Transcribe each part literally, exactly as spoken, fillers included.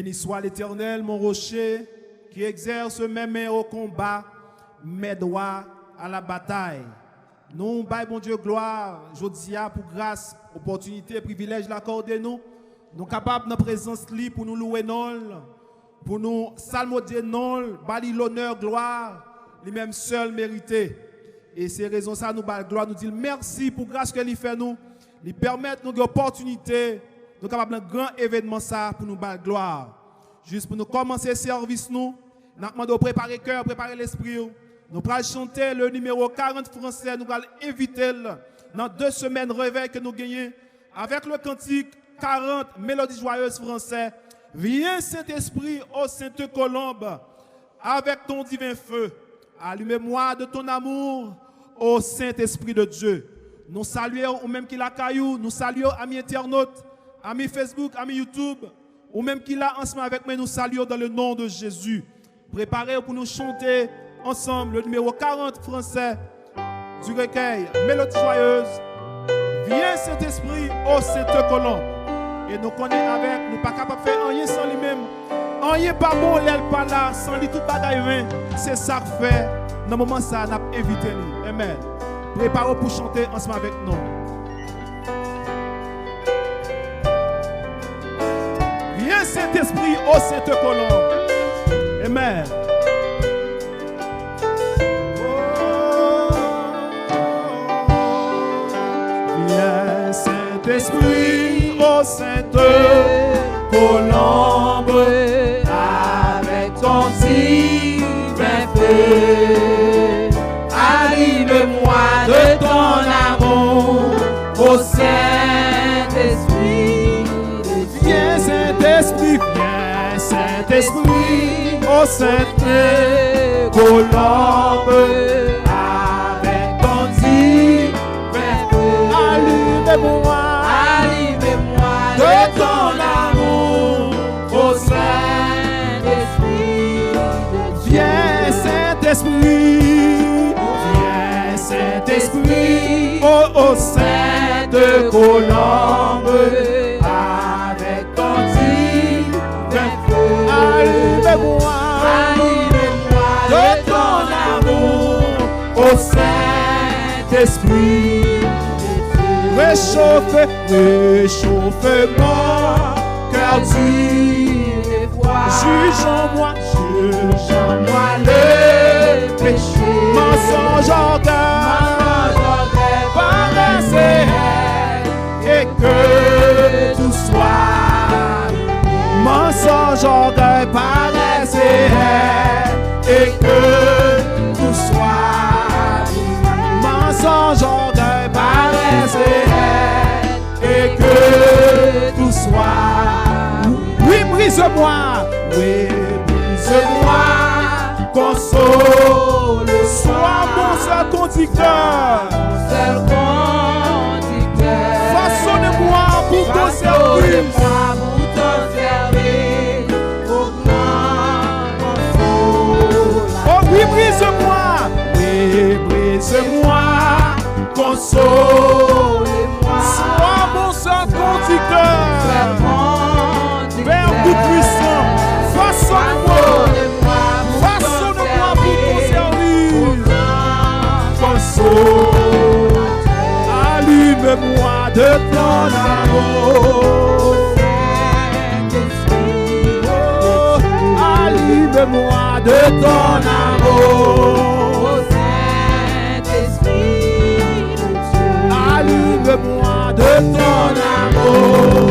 Béni soit l'Éternel, mon rocher, qui exerce mes mains au combat, mes doigts à la bataille. Nou bay Bondye glwa jodi a pou gras, opòtinite, privilèj l akòde nou. Nou kapab nan prezans li pou nou louwe non l, pou nou salmodye non l, ba li lonè, glwa, li menm sèl merite. E se rezon sa nou ba l glwa, nou di l mèsi pou gras ke li fè nou. Li pèmèt nou gen opòtinite, nou kapab nan gran evènman sa pou nou ba l glwa. Jis pou nou kòmanse sèvis nou, n ap mande w prepare kè w, prepare lespri w. Nou pral chante le nimewo karant fransè, nou pral envite l nan de semèn revèy ke nou genyen avèk le kantik karant, mélodie joyeuse fransè. Viens Saint-Esprit, ô sainte colombe, avec ton divin feu, allume-moi de ton amour, ô Saint-Esprit de Dieu. Nou salye w, ou menm ki lakay ou, nou salye w, ami entènot, ami Facebook, ami YouTube, ou menm ki la ansanm avèk mwen, nou salye w dans le nom de Jésus. Prepare w pou nou chante ansanm le nimewo karant fransè du recueil Mélodie joyeuse, Viens Saint-Esprit, ô sainte colombe. E nou konnen avèk, nou pa kapab fè anyen san li menm. Anyen pa bon lè l pa la, san li tout bagay ven. Se sa k fè, nan moman sa, n ap envite li. Amen. Prepare w pou chante ansanm avèk nou. Viens Saint-Esprit, ô sainte colombe. Amen. Viens Saint-Esprit, ô sainte colombe, avec ton divin feu, allume-moi de ton amour, ô Saint-Esprit de Dieu. Viens Saint-Esprit, viens Saint-Esprit, ô sainte colombe, avec ton divin feu, allume-moi, allume-moi de ton amour, ô Saint-Esprit de Dieu. Viens Saint-Esprit, viens Saint-Esprit, ô, ô sainte colombe, avec ton divin feu, allume-moi, allume-moi de ton amour, ô Saint-Esprit. Réchauffe, réchauffe mon cœur dur et froid. Juge en moi, juge en moi le péché. Mensonge, orgueil, mensonge, orgueil, paresse et haine, et que tout soit mensonge, orgueil, paresse et haine, et que tout soit mensonge, orgueil, paresse et haine, et que tout soit. Oui, brise-moi, oui, brise-moi, console. Sois mon seul conducteur. Seul conducteur. Façonne-moi pour ton service. Façonne-moi pour ton service, au grand consolateur. Oh oui, brise-moi. Oui, brise-moi, console-moi. Sois mon seul conducteur. Père Tout-Puissant, façonne-moi. Façonne-moi pour ton service. Console. Allume-moi de ton amour. Oh, allume-moi de ton amour. Allume-moi de ton amour.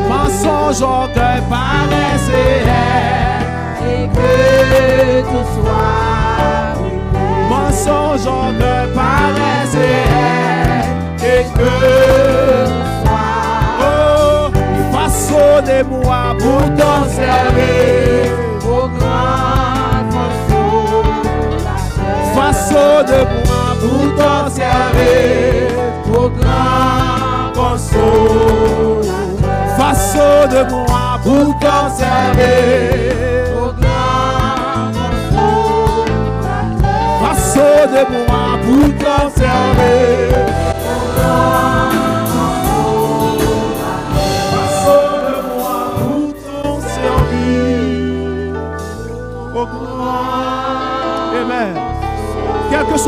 Mensonge, orgueil, paresse et haine, et que tout soit. Mensonge, orgueil, paresse et haine, et que tout soit. Oh, façonne-moi pour ton service, au grand consolateur. Façonne-moi pour ton service, au grand consolateur. Façonne-moi pour ton service, au grand consolateur. Façonne-moi pour ton service, au grand consolateur.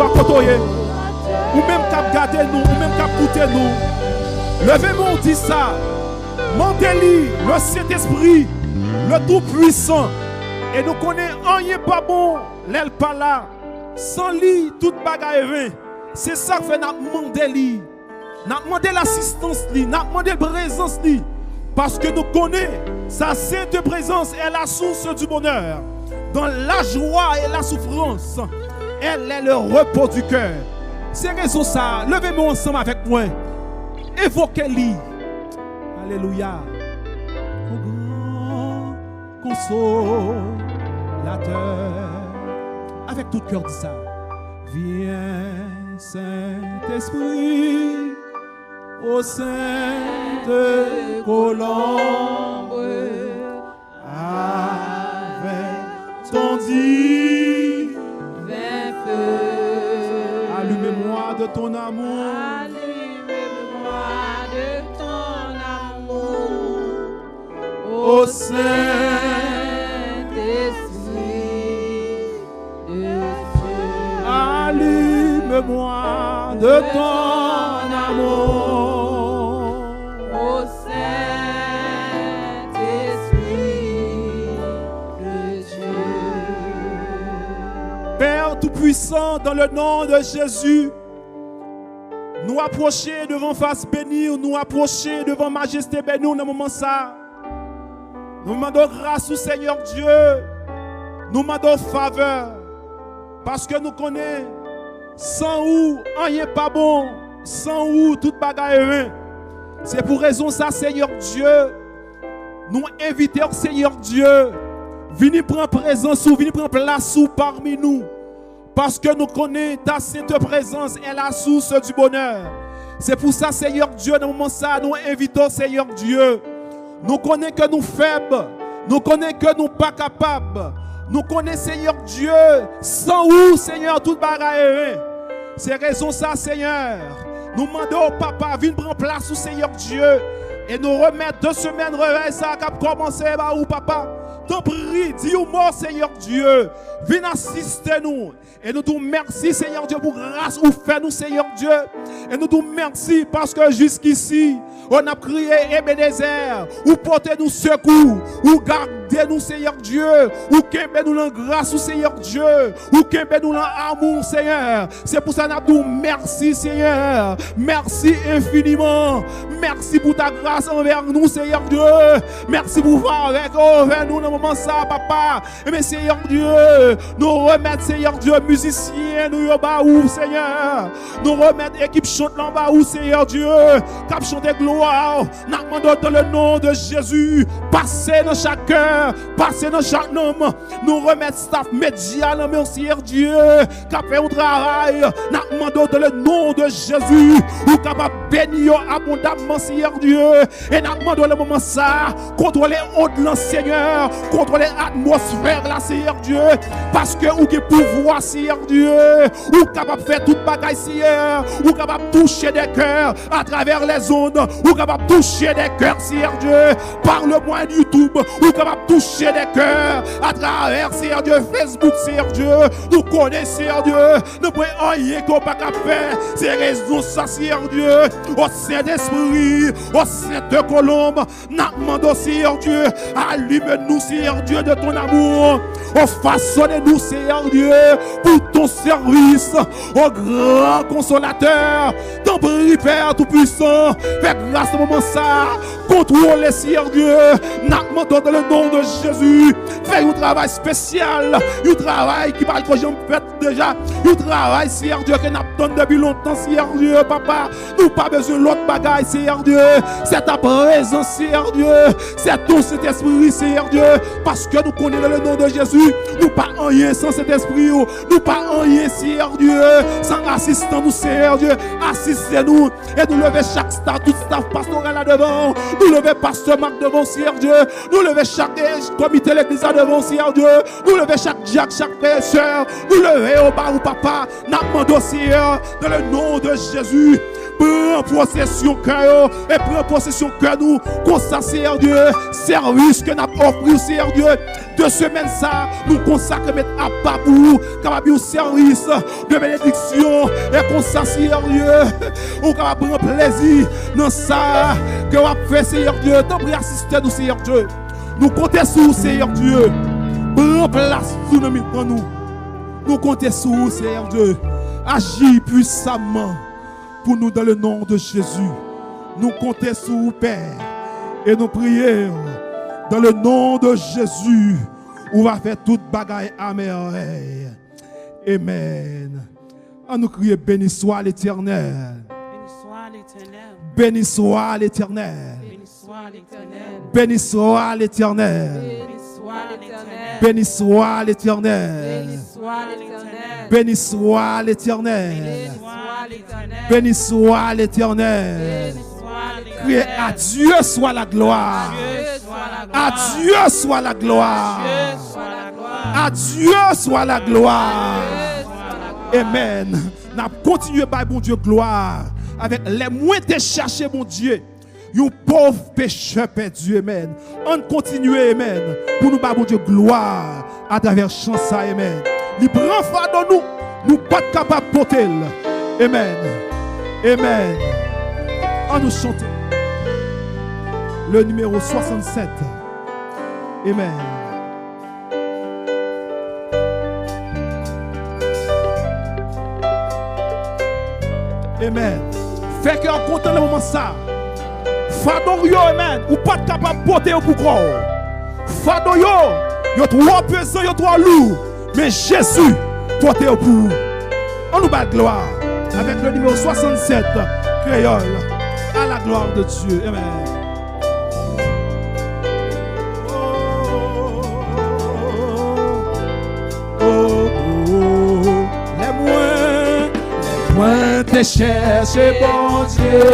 Kote w ye? Ou menm k ap gade nou, ou menm k ap koute nou, leve men w, di sa. Mande li, le Sentespri, le Toupwisan. E nou konnen anyen pa bon lè l pa la. San li, tout bagay ven. Se sa k fè n ap mande li. N ap mande lasistans li, n ap mande prezans li, paske nou konnen sa sente prezans est la source du bonheur. Dans la joie et la souffrance, elle est le repos du cœur. Se rezon sa a, leve men w ansanm avèk mwen, evoke li. Alelouya. O gran Konsolatè. Avèk tout kè w, di sa. Viens, Saint-Esprit, ô sainte colombe, avec ton divin feu. Allume-moi de ton amour. Allume-moi de ton amour. Ô Saint-Esprit de Dieu. Allume-moi de ton amour. Ô Saint-Esprit de Dieu. Père Tout-Puissant, dans le nom de Jésus, nou apwoche devan fas beni w, nou apwoche devan majeste beni w nan moman sa a. Nou mande w gras ou, Senyè Dye. Nou mande w favè. Paske nou konnen, san ou, anyen pa bon. San ou, tout bagay ven. Se pou rezon sa, Senyè Dye, nou envite w, Senyè Dye, vini pran prezans ou, vini pran plas ou pami nou. Paske nou konnen ta sente prezans est la source du bonheur. Se pou sa, Senyè Dye, nan moman sa a, nou envite w, Senyè Dye. Nou konnen ke nou fèb. Nou konnen ke nou pa kapab. Nou konnen, Senyè Dye, san ou, Senyè, tout bagay ven. Se rezon sa, Senyè, nou mande w, Papa, vin pran plas ou, Senyè Dye. E nou remèt de semèn revèy sa a k ap kòmanse ba ou, Papa. Tanpri, di yon mo, Senyè Dye. Vin asiste nou. E nou di w mèsi, Senyè Dye, pou gras ou fè nou, Senyè Dye. E nou di w mèsi paske jiskisi, o, n ap kriye Ebenezè, ou pote nou sekou, ou gade nou, Senyè Dye, ou kenbe nou nan gras ou, Senyè Dye, ou kenbe nou nan amou, Senyè. Se pou sa n ap di w mèsi, Senyè. Mèsi enfiniman. Mèsi pou ta gras anvè nou, Senyè Dye. Mèsi pou favè ke w fè nou nan moman sa a, Papa. Ebyen, Senyè Dye, nou remèt, Senyè Dye, mizisyen nou yo ba ou, Senyè. Nou remèt ekip chant lan ba ou, Senyè Dye, k ap chante glwa w. N ap mande w, dans le nom de Jésus, pase nan chak kè, pase nan chak nanm. Nou remèt staff medya nan men w, Senyè Dye, k ap fè yon travay. N ap mande w, dans le nom de Jésus, ou kapab beni yo abondamman, Senyè Dye. E n ap mande w nan moman sa a, kontwole ond lan, Senyè, kontwole atmosfè la, Senyè Dye, paske ou gen pouvwa, Senyè Dye, ou kapab fè tout bagay, Senyè, ou kapab touche de kè atravè lèzond, ou kapab touche de kè, Senyè Dye, par le moyen de YouTube, ou kapab touche de kè atravè, Senyè Dye, Facebook, Senyè Dye, nou konnen, Senyè Dye, nou pwen anyen ke w pa ka fè, se rezon sa, Senyè Dye, o Sentespri, o Sente Kolonb, n ap mande w, Senyè Dye, alime nou, Senyè Dye, de ton amour. O, fasone nou, Senyè Dye, pou ton sèvis. O, gran konsolatè, tanpri, Pè Toupwisan, fè gras nan moman sa a. Kontwole, Senyè Dye. N ap mande w, dans le nom de Jésus, fè yon travay espesyal, yon travay ki pa t ko janm fèt deja, yon travay, Senyè Dye, ke n ap tann depi lontan, Senyè Dye, Papa. Nou pa bezwen lòt bagay, Senyè Dye. Se ta prezans, Senyè Dye. Se ton Sentespri, Senyè Dye. Paske nou konnen, dans le nom de Jésus, nou pa anyen san Sentespri w. Nou pa anyen, Senyè Dye, san asistan nou, Senyè Dye. Asiste nou. E nou leve chak staf, tout staf pastoral la devan w. Nou leve pastè Mak devan w, Senyè Dye. Nou leve chak, eh, komite legliz la devan w, Senyè Dye. Nou leve chak dyak, chak frè e sè. Nou leve yo ba ou, Papa. N ap mande w, Senyè, dans le nom de Jésus, Pran posesyon kè yo e pran posesyon kè nou. Konsa, Seyè Dye, sèvis ke n ap ofri w, Seyè Dye, de semèn sa, nou konsakre met apa pou ou, kapab yon sèvis de benediksyon. E konsa, Seyè Dye, ou kapab pran plezi nan sa ke w ap fè, Seyè Dye. Tanpri, asiste nou, Seyè Dye. Nou konte sou ou, Seyè Dye. Pran plas ou nan mitan nou. Nou konte sou ou, Seyè Dye. Aji pwisaman pou nou dans le nom de Jésus. Nou konte sou ou, Pè, e nou priye dans le nom de Jésus. Ou va fè tout bagay a mèvèy. Amen. An nou kriye, Béni soit l'Éternel. Béni soit l'Éternel. Béni soit l'Éternel. Béni soit l'Éternel. Béni soit l'Éternel. Béni soit l'Éternel. Béni soit l'Éternel. Béni soit l'Éternel. Béni soit l'Éternel. Kriye, à Dieu soit la gloire. À Dieu soit la gloire. À Dieu soit la gloire. Amen. N ap kontinye bay Bondye glwa avèk Lè mwen te chèche Bondye, yon pòv pechè pèdi. Amen. Ann kontinye, amen, pou nou bay Bondye glwa atravè chan sa, amen. Li pran fado nou, nou pa t kapab pote l. Amen. Amen. Ann nou chante le numéro soixante-sept. Amen. Amen. Fè kè w kontan nan moman sa. Fado w yo, amen, ou pa t kapab pote yo pou kò w. Fado yo, yo twò pezan, yo twò lou. Men Jezi pote yo pou ou. Ann nou ba l glwa avèk le numéro soixante-sept, Kreyòl, à la gloire de Dieu. Amen. Oh, oh, oh, lè mwen, lè mwen te chèche Bondye,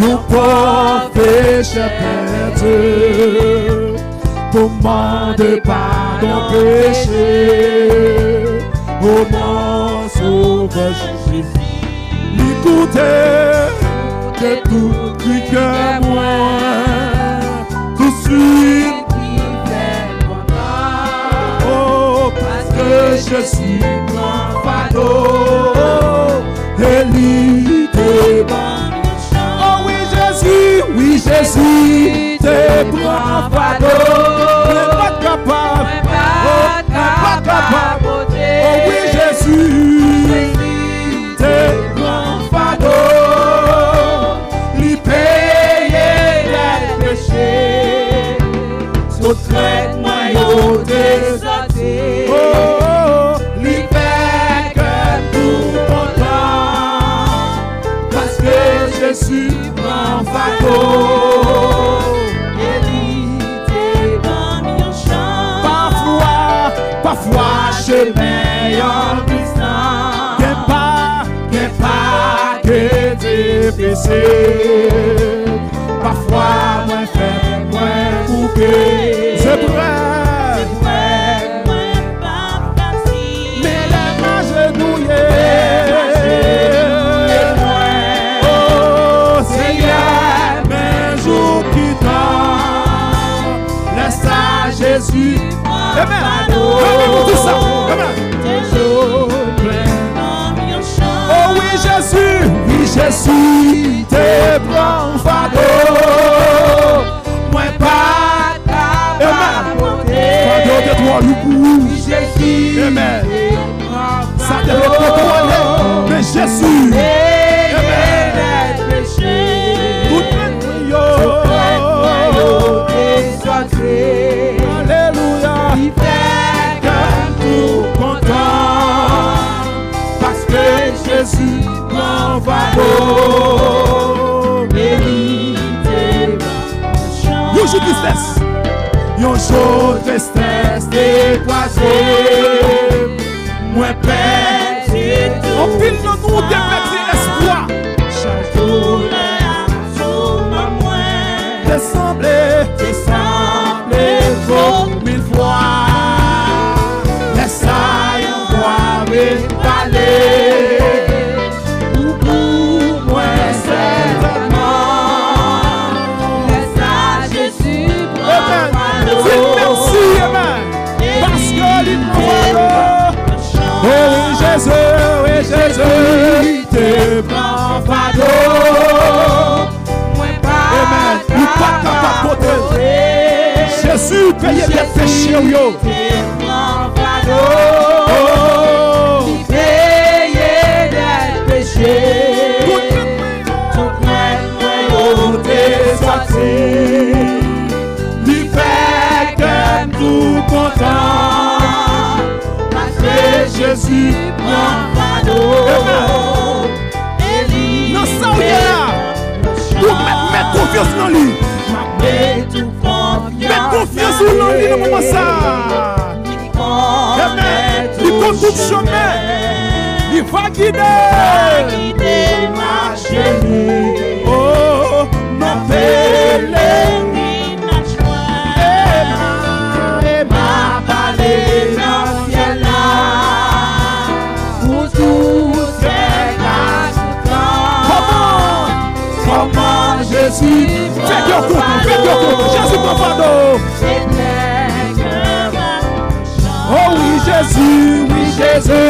yon pòv pechè pèdi, pou mande padon peche, o mon Sovè Jezi. Li koute de tout kri kè mwen, touswit. Oh, paske Jezi pran fado, e li te ban m yon chans. Oh wi, Jezi, wi, Jezi te pran fado. Mwen pa t kapab. Mwen pa t kapab. Oh wi, Jezi te pran fado. Li peye dèt peche. Tout krent mwen yo te soti. Oh, li fè kè m tou kontan. Paske Jezi pran fado, e li te ban m yon chans. Pafwa, pafwa chemen an glizan. Gen pa, gen pa ke te pese. Pafwa mwen fè mwen bouke. Se vre. Se vre, mwen p ap kapab. Men lè m ajenouye, men m ajenouye mwen, o Senyè, men jou ki tan, lè sa Jezi pran fado. Amen. Amen. Pou tout sa. Amen. Te jodi plen nan yon chan. O wi, Jezi. Wi, Jezi te pran fado. Mwen pa t kapab pote. Fado te twò lou pou ou. Amen. Sa te vle pote w ale, men Jezi. Amen. Tout krent mwen yo. Tout krent mwen yo te soti. Alelouya. Li fè kè m tou kontan. Paske Jezi pran fado, e li te ban m chans. Yon jou tristès. Yon jou tristès te kwaze. Mwen pèdi tout. Anpil nan nou te pèdi espwa. Chak doulè a sou kò mwen. Te sanble. Te sanble twò mil fwa. Lè sa yon vwa vin pale. Ou pou peche w yo. Li te pran fado, oh, li peye dèt peche. Tout krenn mwen yo te sòti. Li fè kè m tou kontan. Paske Jezi pran fado. Amen. Nan sa w ye a, ou mèt met konfyans nan li. Met konfyans ou nan li nan moman sa a. Amen. Li konn tout chemen. Li va gide. Oh, nan pèlerinaj mwen. E m a, e m a pale nan syèl la. Pou tout kè ka kontan. Kòman? Kòman Jezi pran fado? Fè kè w kontan, fè kè w kontan. Jezi pran fado. Se nèg mwen. Oh wi, Jezi, wi, Jezi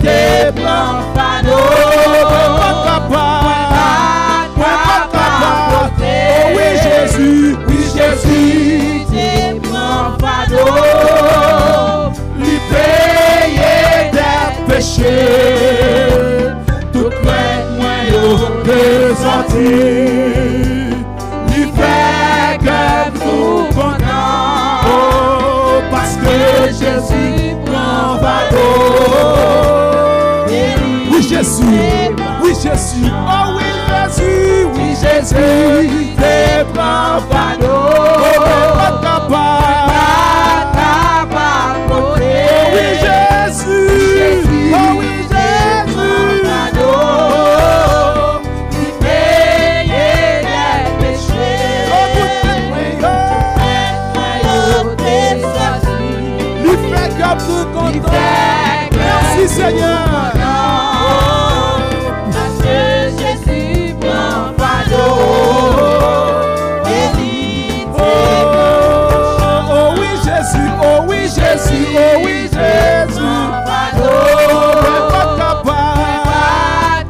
te pran fado. Mwen pa t kapab, mwen pa t kapab. Oh wi, Jezi, wi, Jezi te pran fado. Li peye dèt peche. Tout krenn mwen yo te sòti. Li fè kè m tou kontan. Oh, paske Jezi pran fado. Wi, Jezi. Wi, Jezi. Oh, wi, Jezi. Wi, Jezi. Te pran fado. Oh, mwen pa t kapab. Mwen pa t kapab pote. Oh, wi, Jezi. Wi, Jezi. Oh, wi, Jezi. Te pran fado. Li peye dèt peche. Oh, tout krenn mwen yo. Tout krenn mwen yo te sòti. Li fè kè m tou kontan. Li fè kè m tou kontan. Mèsi, Senyè. Paske Jezi pran fado. E li te pran. Oh, oh, wi, Jezi, oh, wi, Jezi, oh, wi, Jezi. Fado. Mwen pa t kapab. Mwen pa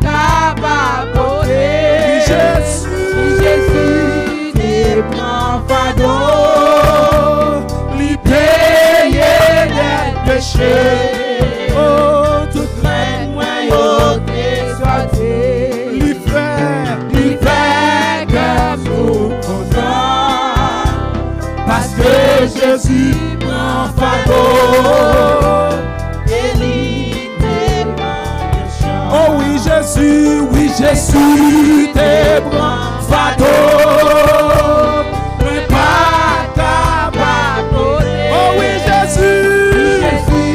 t kapab pote. Wi, Jezi. Wi, Jezi te pran fado. Li peye dèt peche. Oh, tout krenn mwen yo te sòti. Li fè, li fè kè m tou kontan. Paske Jezi pran fado. E li te pran mechan. Oh wi, Jezi, wi, Jezi te pran fado. Mwen pa t kapab pote. Oh wi, Jezi.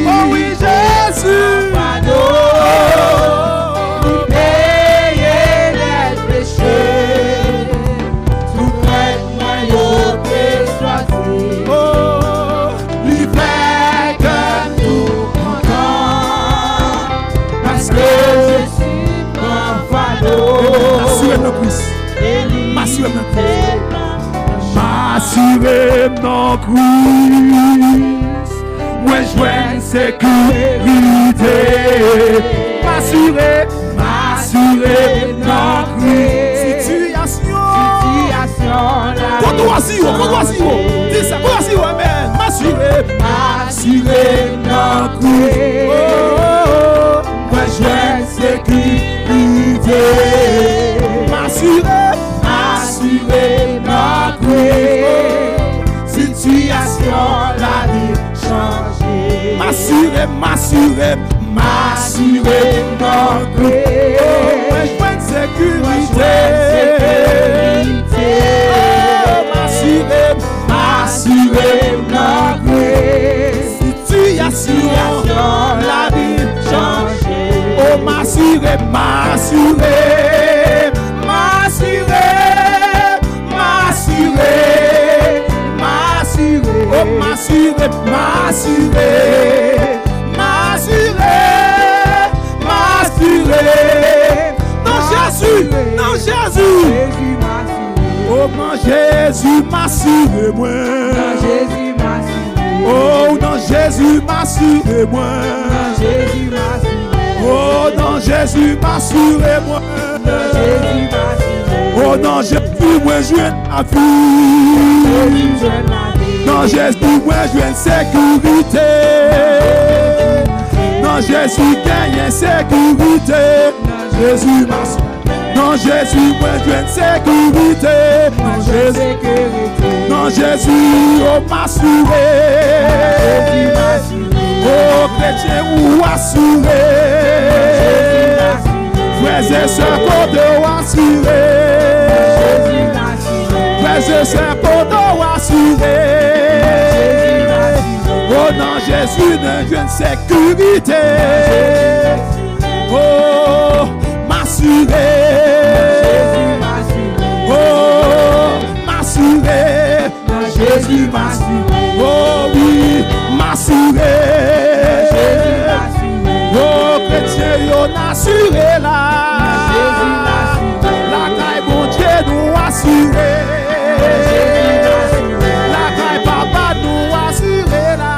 Oh wi, Jezi. Fado. Li peye dèt peche. Tout krenn mwen yo te sòti. Oh, li fè kè m tou kontan. Paske Jezi pran fado. M asire m nan Kris. M asire m nan Kris. M asire m nan Kris. Mwen jwenn sekirite. M asire, m asire m nan Kris. Sitiyasyon. Sitiyasyon la. Kontwa ziwo, kontwa ziwo. Di sa, kontwa ziwo, amen. M asire, m asire m nan Kris. Oh, oh, oh. Mwen jwenn sekirite. M asire, m asire m nan Kris. Sitiyasyon lavi chanje. M asire, m asire, m asire m nan Kris. Mwen jwenn sekirite. Oh, m asire, m asire m nan Kris. Sitiyasyon lavi chanje. Oh, m asire, m asire, m asire, m asire, m asire. Oh, m asire, m asire, m asire, m asire. Nan Jezi, nan Jezi. Oh, nan Jezi, m asire mwen. Oh, nan Jezi, m asire mwen. Oh, nan Jezi, m asire mwen. Oh, nan Jezi, mwen jwenn lavi. Nan Jezi mwen jwenn sekirite. Nan Jezi genyen sekirite. Nan Jezi m asire. Nan Jezi mwen jwenn sekirite. Nan Jezi, nan Jezi yo m asire. O kretyen ou asire. Frè e sè kote w asire. Frè e sè kote w asire. O nan Jezi n jwenn sekirite. O m asire. O m asire. Nan Jezi m asire. O wi, m asire. O kretyen yo n asire la. Lakay Bondye nou asire. Lakay Papa nou asire la.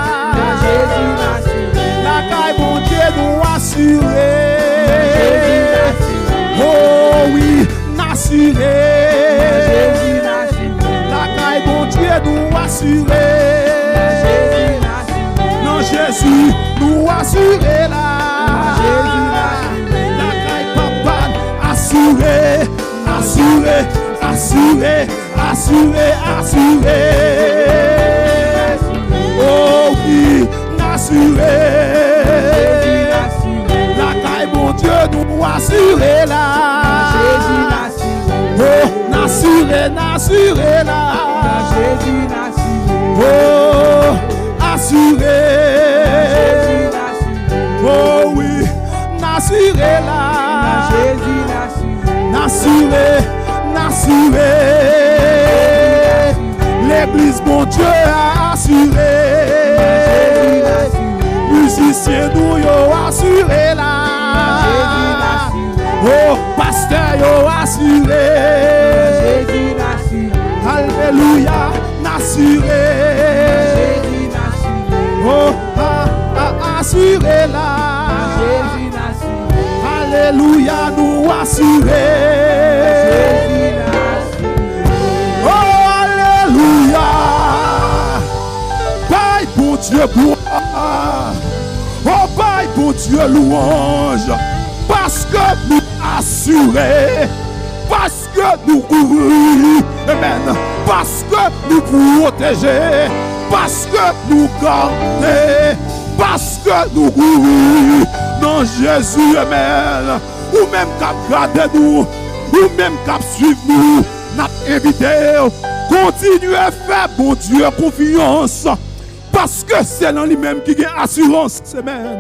Lakay Bondye nou asire. O wi, n asire. Lakay Bondye nou asire. Nan Jezi nou asire la. Lakay Papa n asire, asire, asire, asire, asire. O wi, n asire. Lakay Bondye nou asire la. O n asire, n asire la. O asire. O wi, n asire la. N asire, n asire. Legliz Bondye a asire. Mizisyen nou yo asire la. O pastè yo asire. Alelouya, n asire. O a, a, asire la. Alelouya, nou asire. O alelouya. Bay Bondye glwa. O bay Bondye lwanj. Paske nou asire. Paske nou kouvri. Amen. Paske nou pwoteje. Paske nou gade. Paske nou kouvri. Nan Jezi, amen. Ou menm k ap gade nou, ou menm k ap swiv nou, n ap envite w kontinye fè Bondye konfyans, paske se nan li menm ki gen asirans. Amen.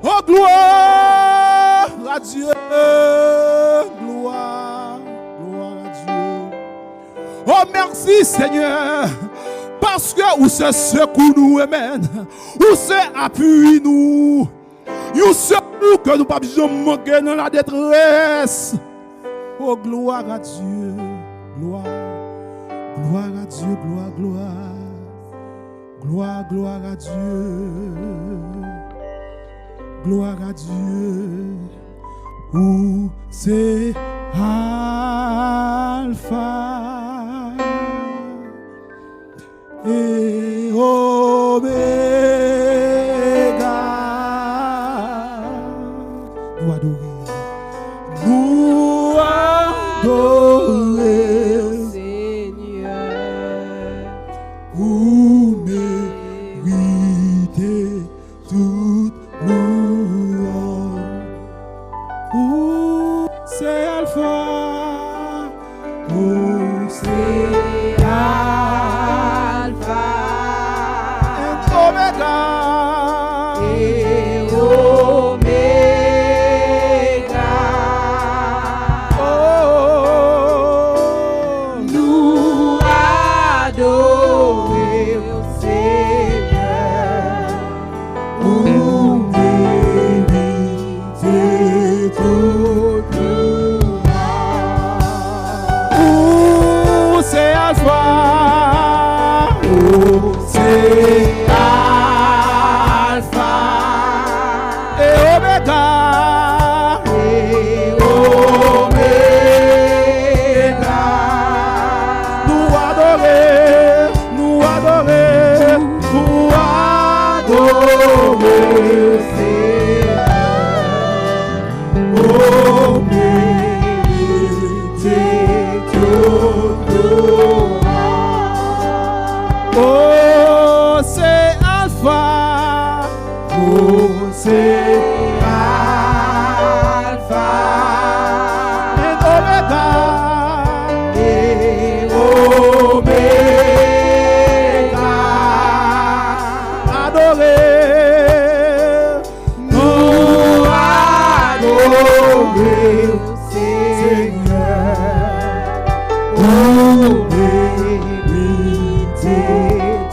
O glwa a Dye, glwa, glwa a Dye. O mèsi Senyè, paske ou se sekou nou, amen. Ou se apui nou. Yon sekou ke nou p ap janm manke nan ladetrès. O glwa a Dye, glwa, glwa a Dye, glwa, glwa, glwa, glwa a Dye, glwa a Dye. Ou se Alfa e Omega. Nou adore. Nou adore w, Senyè. Ou merite tout louanj. Ou se Alfa. Ou se Alfa. And Omega. E Omega. Oh. Nou adore w, Senyè. Ou merite tout louanj. Ou Te tout glwa. O, se Alfa. O, se Alfa. And Omega. E Omega. Adore. Nou adore w, Senyè. Ou merite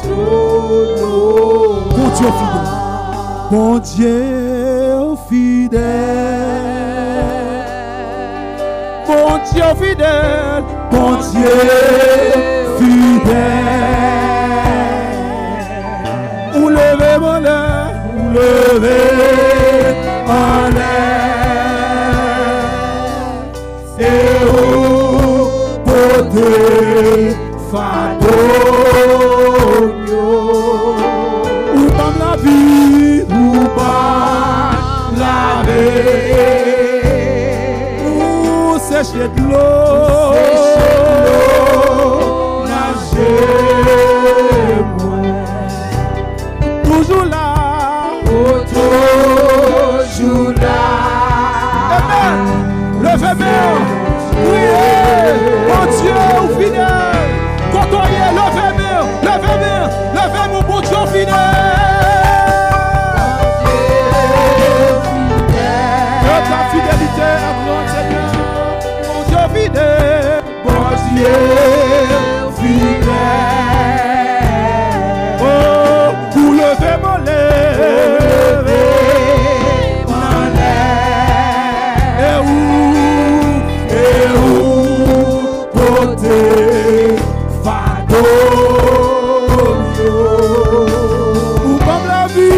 tout glwa. Bondye fidèl. Bondye fidèl. Bondye fidèl, Bondye fidèl. Ou leve m anlè, ou leve m anlè. E ou pote fado m yo. Ou ban m lavi, ou ban m lavi. Ou seche dlo nan je mwen. Toujou la. Ou toujou la. Amen. Leve men w. Priye. Bondye ou fidèl. Kote w ye, leve men w. Leve men w. Leve men w. Bondye ou fidèl. Que ta fidélité est grande, Seigneur. Bondye ou fidèl. Bondye fidèl. O, ou leve m anlè. Ou leve m anlè. E ou, e ou pote fado m yo. Ou ban m lavi.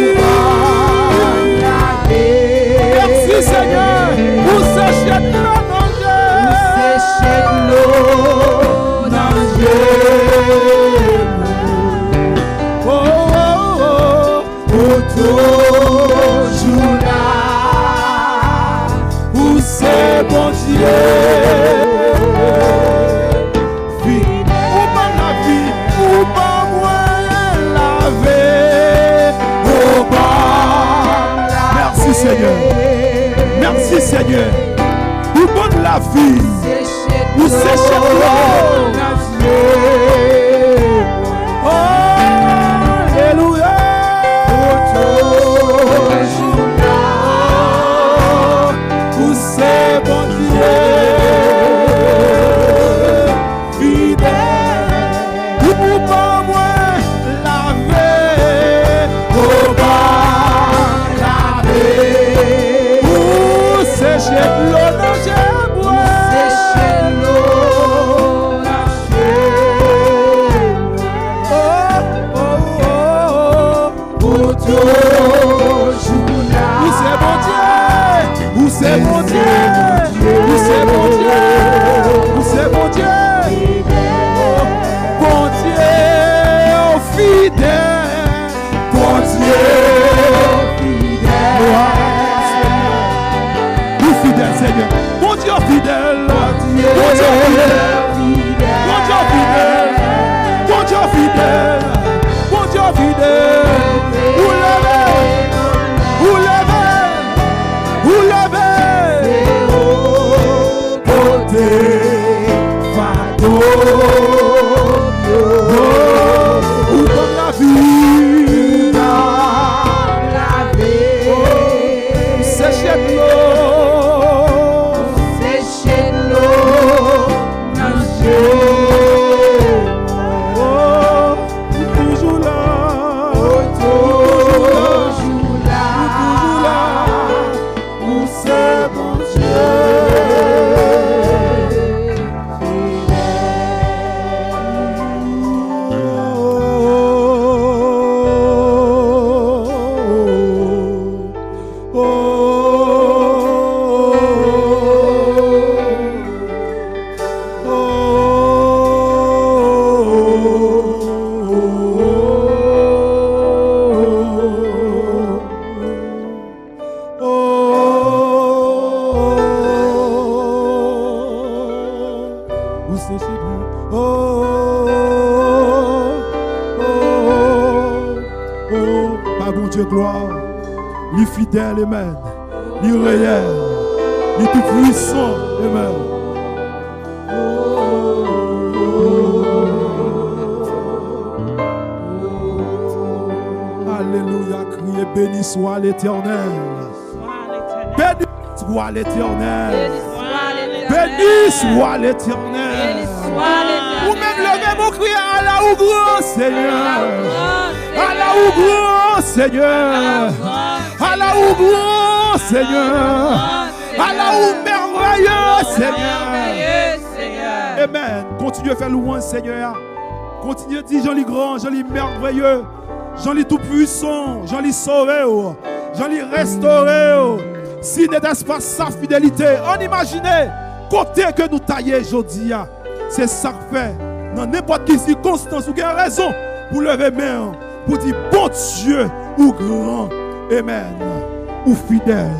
Ou ban m lavi. Mèsi, Senyè. Ou seche dlo nan je. Ou seche dlo nan je mwen. Oh, oh, oh. Ou toujou la. Ou se Bondye. Ou ban m lavi, ou ban mwen lavi, ou ban m lavi. Mèsi, Senyè. Mèsi, Senyè. Ou ban m lavi. Ou seche dlo nan je. Alelouya. Ou toujou la. Ou se Bondye fidèl. Ou ban mwen lavi. Ou ban m lavi. Ou seche dlo nan je mwen. Ou seche dlo nan je mwen. Oh, oh, oh, oh. Ou toujou la. Ou se Bondye. Ou se Bondye. Ou se Bondye. Ou se Bondye. Bondye fidèl. Bondye fidèl. Ou fidèl, Senyè. Bondye fidèl. Bondye fidèl. Bondye fidèl. Bondye fidèl. Bondye fidèl. Ou leve. Ou leve. Ou leve. Pote fado m yo. Ou ban m lavi. Ou ban m lavi. Ou seche dlo. Ou seche dlo nan Oh, oh, oh, oh, ba Bondye glwa. Li fidèl, amen. Li reyèl. Li tou pwisan, amen. Alelouya, kriye, béni soit l'Éternel. Béni soit l'Éternel. Béni soit l'Éternel. Ou menm leve men w kriye, ala ou gran, Senyè. Ala ou gran, Senyè. Ala ou gran, Senyè. Ala ou mèveye, Senyè. Amen. Kontinye fè lwanj Senyè a. Kontinye di jan li gran, jan li mèveye, jan li tou pwisan, jan li sove w, jan li restore w. Si n'était pas sa fidélité, ann imajine kote ke nou ta ye jodi a. Se sa k fè, nan nenpòt ki sikonstans, ou gen rezon pou leve men w, pou di, Bondye, ou gran. Amen. Ou fidèl.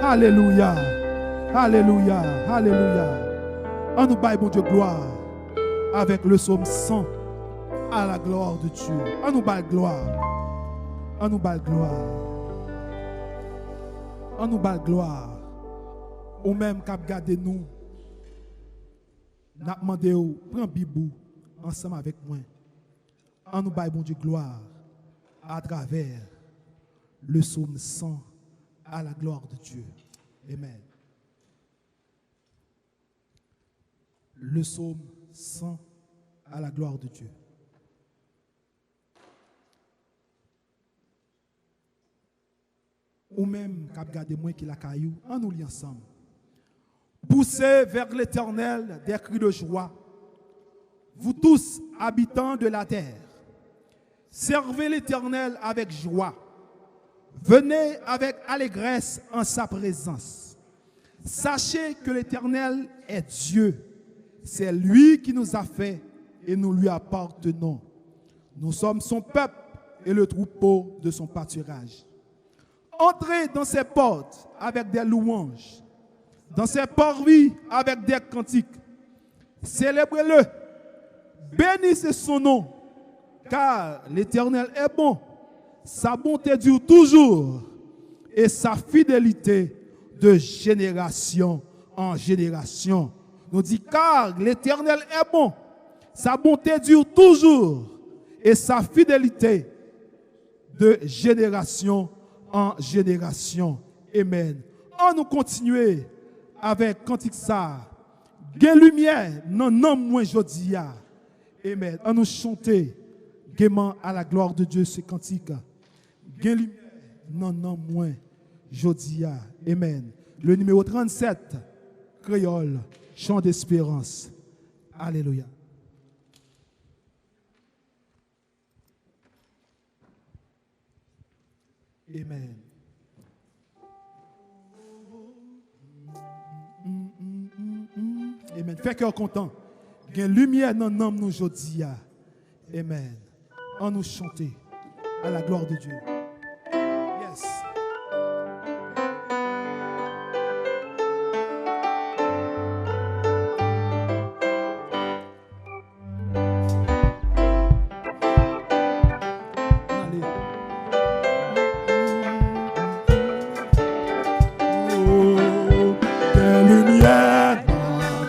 Alelouya. Alelouya. Alelouya. Ann nou bay Bondye glwa avec le psaume cent à la gloire de Dieu. Ann nou ba l glwa. Ann nou ba l glwa. Ann nou ba l glwa. Ou menm k ap gade nou, n ap mande w pran Bib ou ansanm avèk mwen. Ann nou bay Bondye glwa atravè le psaume cent à la gloire de Dieu. Amen. Le psaume cent à la gloire de Dieu. Ou menm k ap gade mwen ki lakay ou, ann nou li ansanm. Poussez vers l'Éternel des cris de joie, vous tous, habitants de la terre. Servez l'Éternel avec joie. Venez avec allégresse en sa présence. Sachez que l'Éternel est Dieu. C'est lui qui nous a fait et nous lui appartenons. Nous sommes son peuple et le troupeau de son pâturage. Entrez dans ses portes avec des louanges, dans ses parvis avec des cantiques. Célébrez-le, bénissez son nom, car l'Éternel est bon, sa bonté dure toujours, et sa fidélité de génération en génération. Nou di, car l'Éternel est bon, sa bonté dure toujours, et sa fidélité de génération en génération. Amen. Ann nou kontinye avèk kantik sa a. Gen limyè nan nanm mwen jodi a. Amen. Ann nou chante gaiement à la gloire de Dieu ce cantique. Gen limyè nan nanm mwen jodi a. Amen. Le numéro trente-sept, Créole, chant d'espérance. Alelouya. Amen. Amen. Fè kè w kontan. Gen limyè nan nanm nou jodi a. Amen. Ann nou chante à la gloire de Dieu. Yes. Ann ale. Oh, gen limyè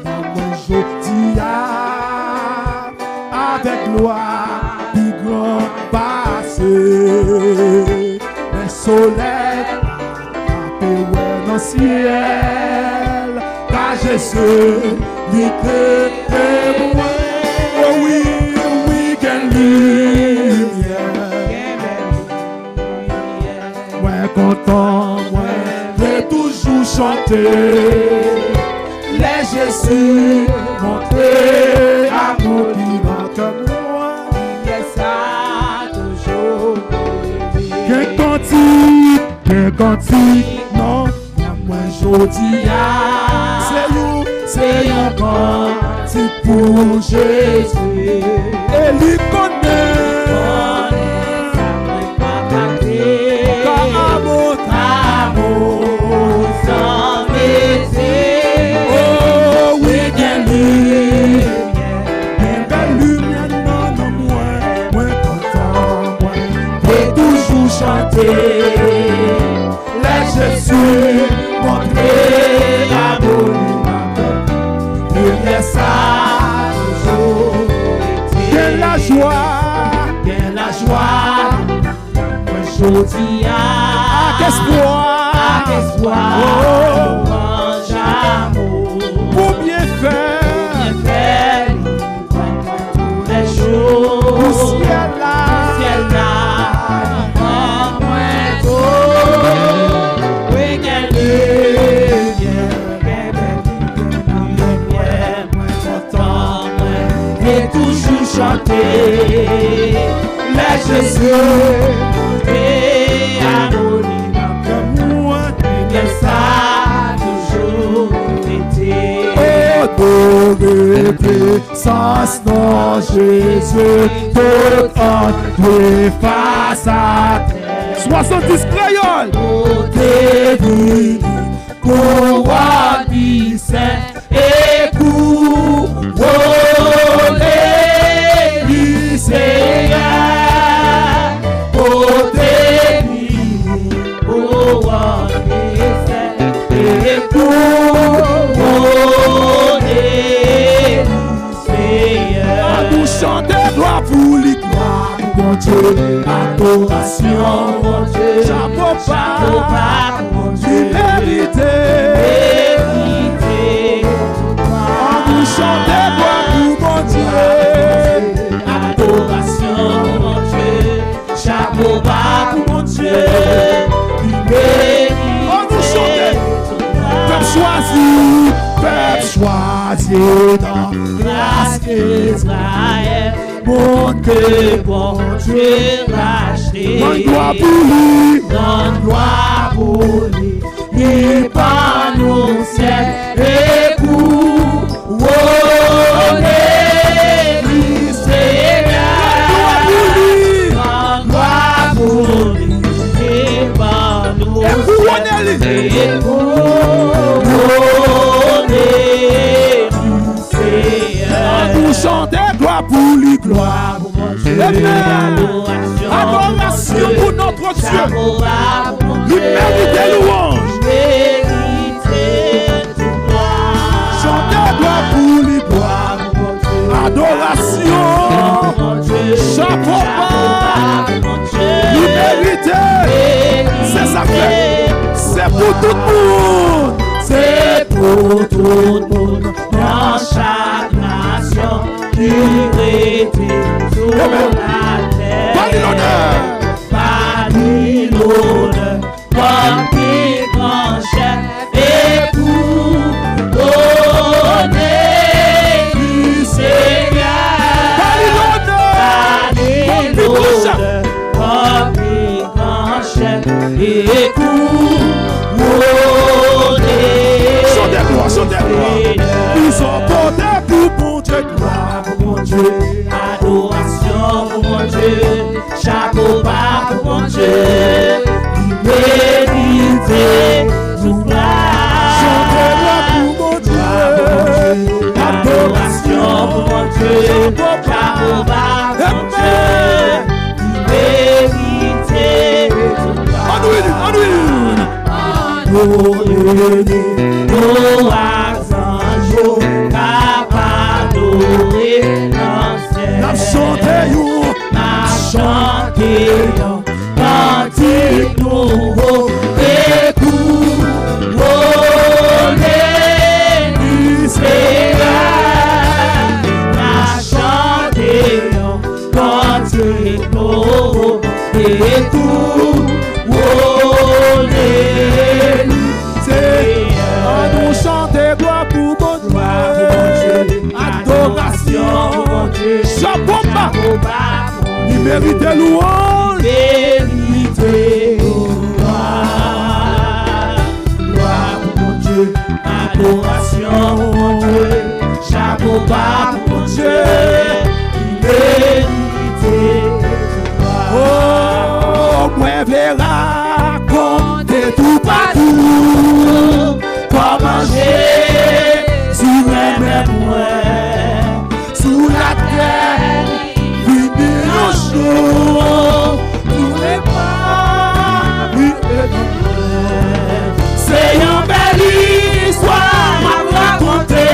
nan mwen jodi a, avèk glwa pi gran pase. Men solèy la pa pe wè nan syèl, ka Jezi li klere mwen. O wi, wi, gen limyè. Mwen kontan, mwen vle toujou chante. Lè Jezi montre amou ki nan kè mwen. Pyès sa toujou. Gen kantik, gen kantik nan nanm mwen jodi a. Se yon, se yon kantik pou Jezi. E li konnen. Konnen sa mwen pa ka di. Ka amou, ka amou san mezi. O wi, gen li. Kè sa toujou rete. Gen lajwa. Gen lajwa. Mwen jodi a. Ak espwa. Ak espwa. Oh. Louanj amou. Pou byenfè. Pou byenfè li. Pou lè jou. Pou syèl la. Pou syèl la. Pou mwen tou. Wi, gen limyè. Gen bèl limyè. Limyè. Mwen kontan, mwen vle toujou chante. Lè Jezi monte amoni nan kè mwen, limyè sa toujou rete. Adore prezans nan Jezi, tout ann efase atè. Swasanndis kreyòl. Kote vini kouwòn li sen. E kouwone li Seyè, kote li kouwone sè, e kouwone li Seyè. An nou chante glwa pou li. Glwa pou Bondye, adorasyon Bondye, chapo ba, chapo ba pou Bondye, li merite, merite tout glwa. An nou chante glwa pou Bondye, adorasyon Bondye, chapo ba pou Bondye, li merite. An nou chante. Pèp chwazi, pèp chwazi nan gras Izrayèl. Moun ke Bondye rachte. Rann glwa pou li. Rann glwa pou li. Li ban nou syèl e kouwone li Seyè. Rann glwa pou li. Rann glwa pou li. Li ban nou syèl e kouwone li. E kouwone li. Seyè. An nou chante glwa pou li. Glwa pou Bondye. Amen. Adorasyon pou Bondye. Adorasyon pou notre Dieu. Chapo ba pou Bondye. Li merite louanj. Li merite tout glwa. Chante glwa pou li. Glwa pou Bondye. Adorasyon. Chapo ba. Li merite. Se sa k fè. Se pou tout moun. Se pou tout moun. Nan chak nasyon ki rete sou latè. Ba li lonè. Ba li lonè. Kòm pi gran chèf e kouwone li Seyè. Ba li lonè. Ba li lonè. Kòm pi gran chèf e kouwone. Chante glwa, chante glwa. Seyè. Bizon pote pou Bondye. Glwa pou Bondye. Adorasyon pou Bondye. Chapo ba pou Bondye, li merite tout glwa. Chante glwa pou Bondye. Adorasyon pou Bondye. Chapo ba pou Bondye, li merite tout glwa. Ann wi, ann wi. Adore li, yo ak zanj yo k ap adore nan syèl. N ap chante yon. N ap chante yon kantik nouvo e kouwone li Seyè. N ap chante yon kantik nouvo e kouwone li Seyè. An nou chante glwa pou Bondye. Glwa pou Bondye. Adorasyon pou Bondye. Chapo ba. Chapo ba pou Bondye. Li merite louanj. Merite glwa. Glwa pou Bondye. Adorasyon pou Bondye. Chapo ba pou Bondye. Li merite glwa. Oh, mwen vle rakonte toupatou kòman Jezi renmen mwen. Sou latè, vini yon jou, tounen pa li. Se yon bèl istwa m ap rakonte.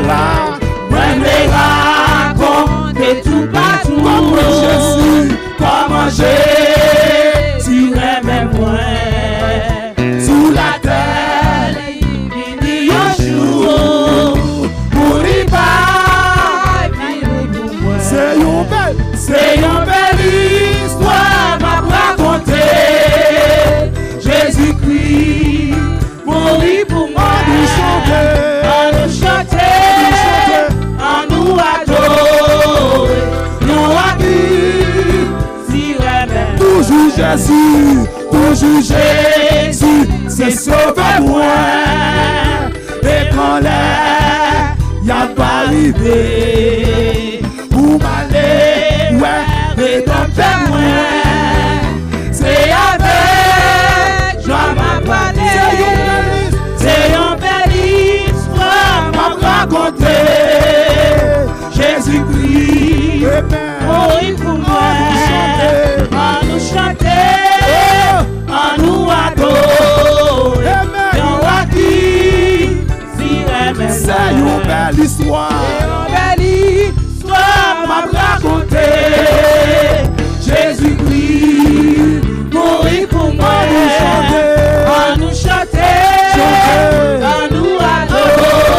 La, mwen vle rakonte toupatou kòman Jezi, kòman Jezi renmen mwen. Sou latè, li vini yon jou pou li bay vi li pou mwen. Se yon bèl, se yon bèl istwa m ap rakonte. Jezikri mouri pou mwen. Ann nou chante, ann nou chante, ann nou adore. Yon wa ki si renmen. Toujou Jezi, toujou Jezi, se sovè mwen. E kanlè y ap arive. Pou m ale wè Redanmtè mwen. Se avèk jwa m ap pale. Se yon bèl istwa m ap rakonte. Jezikri mouri pou mwen. Ann nou chante, ann nou adore. Yon wa ki si renmen mwen. Se yon bèl istwa. Se yon bèl istwa m ap rakonte. Jezikri mouri pou mwen. Ann nou chante. Ann nou chante. Chante. Ann nou adore.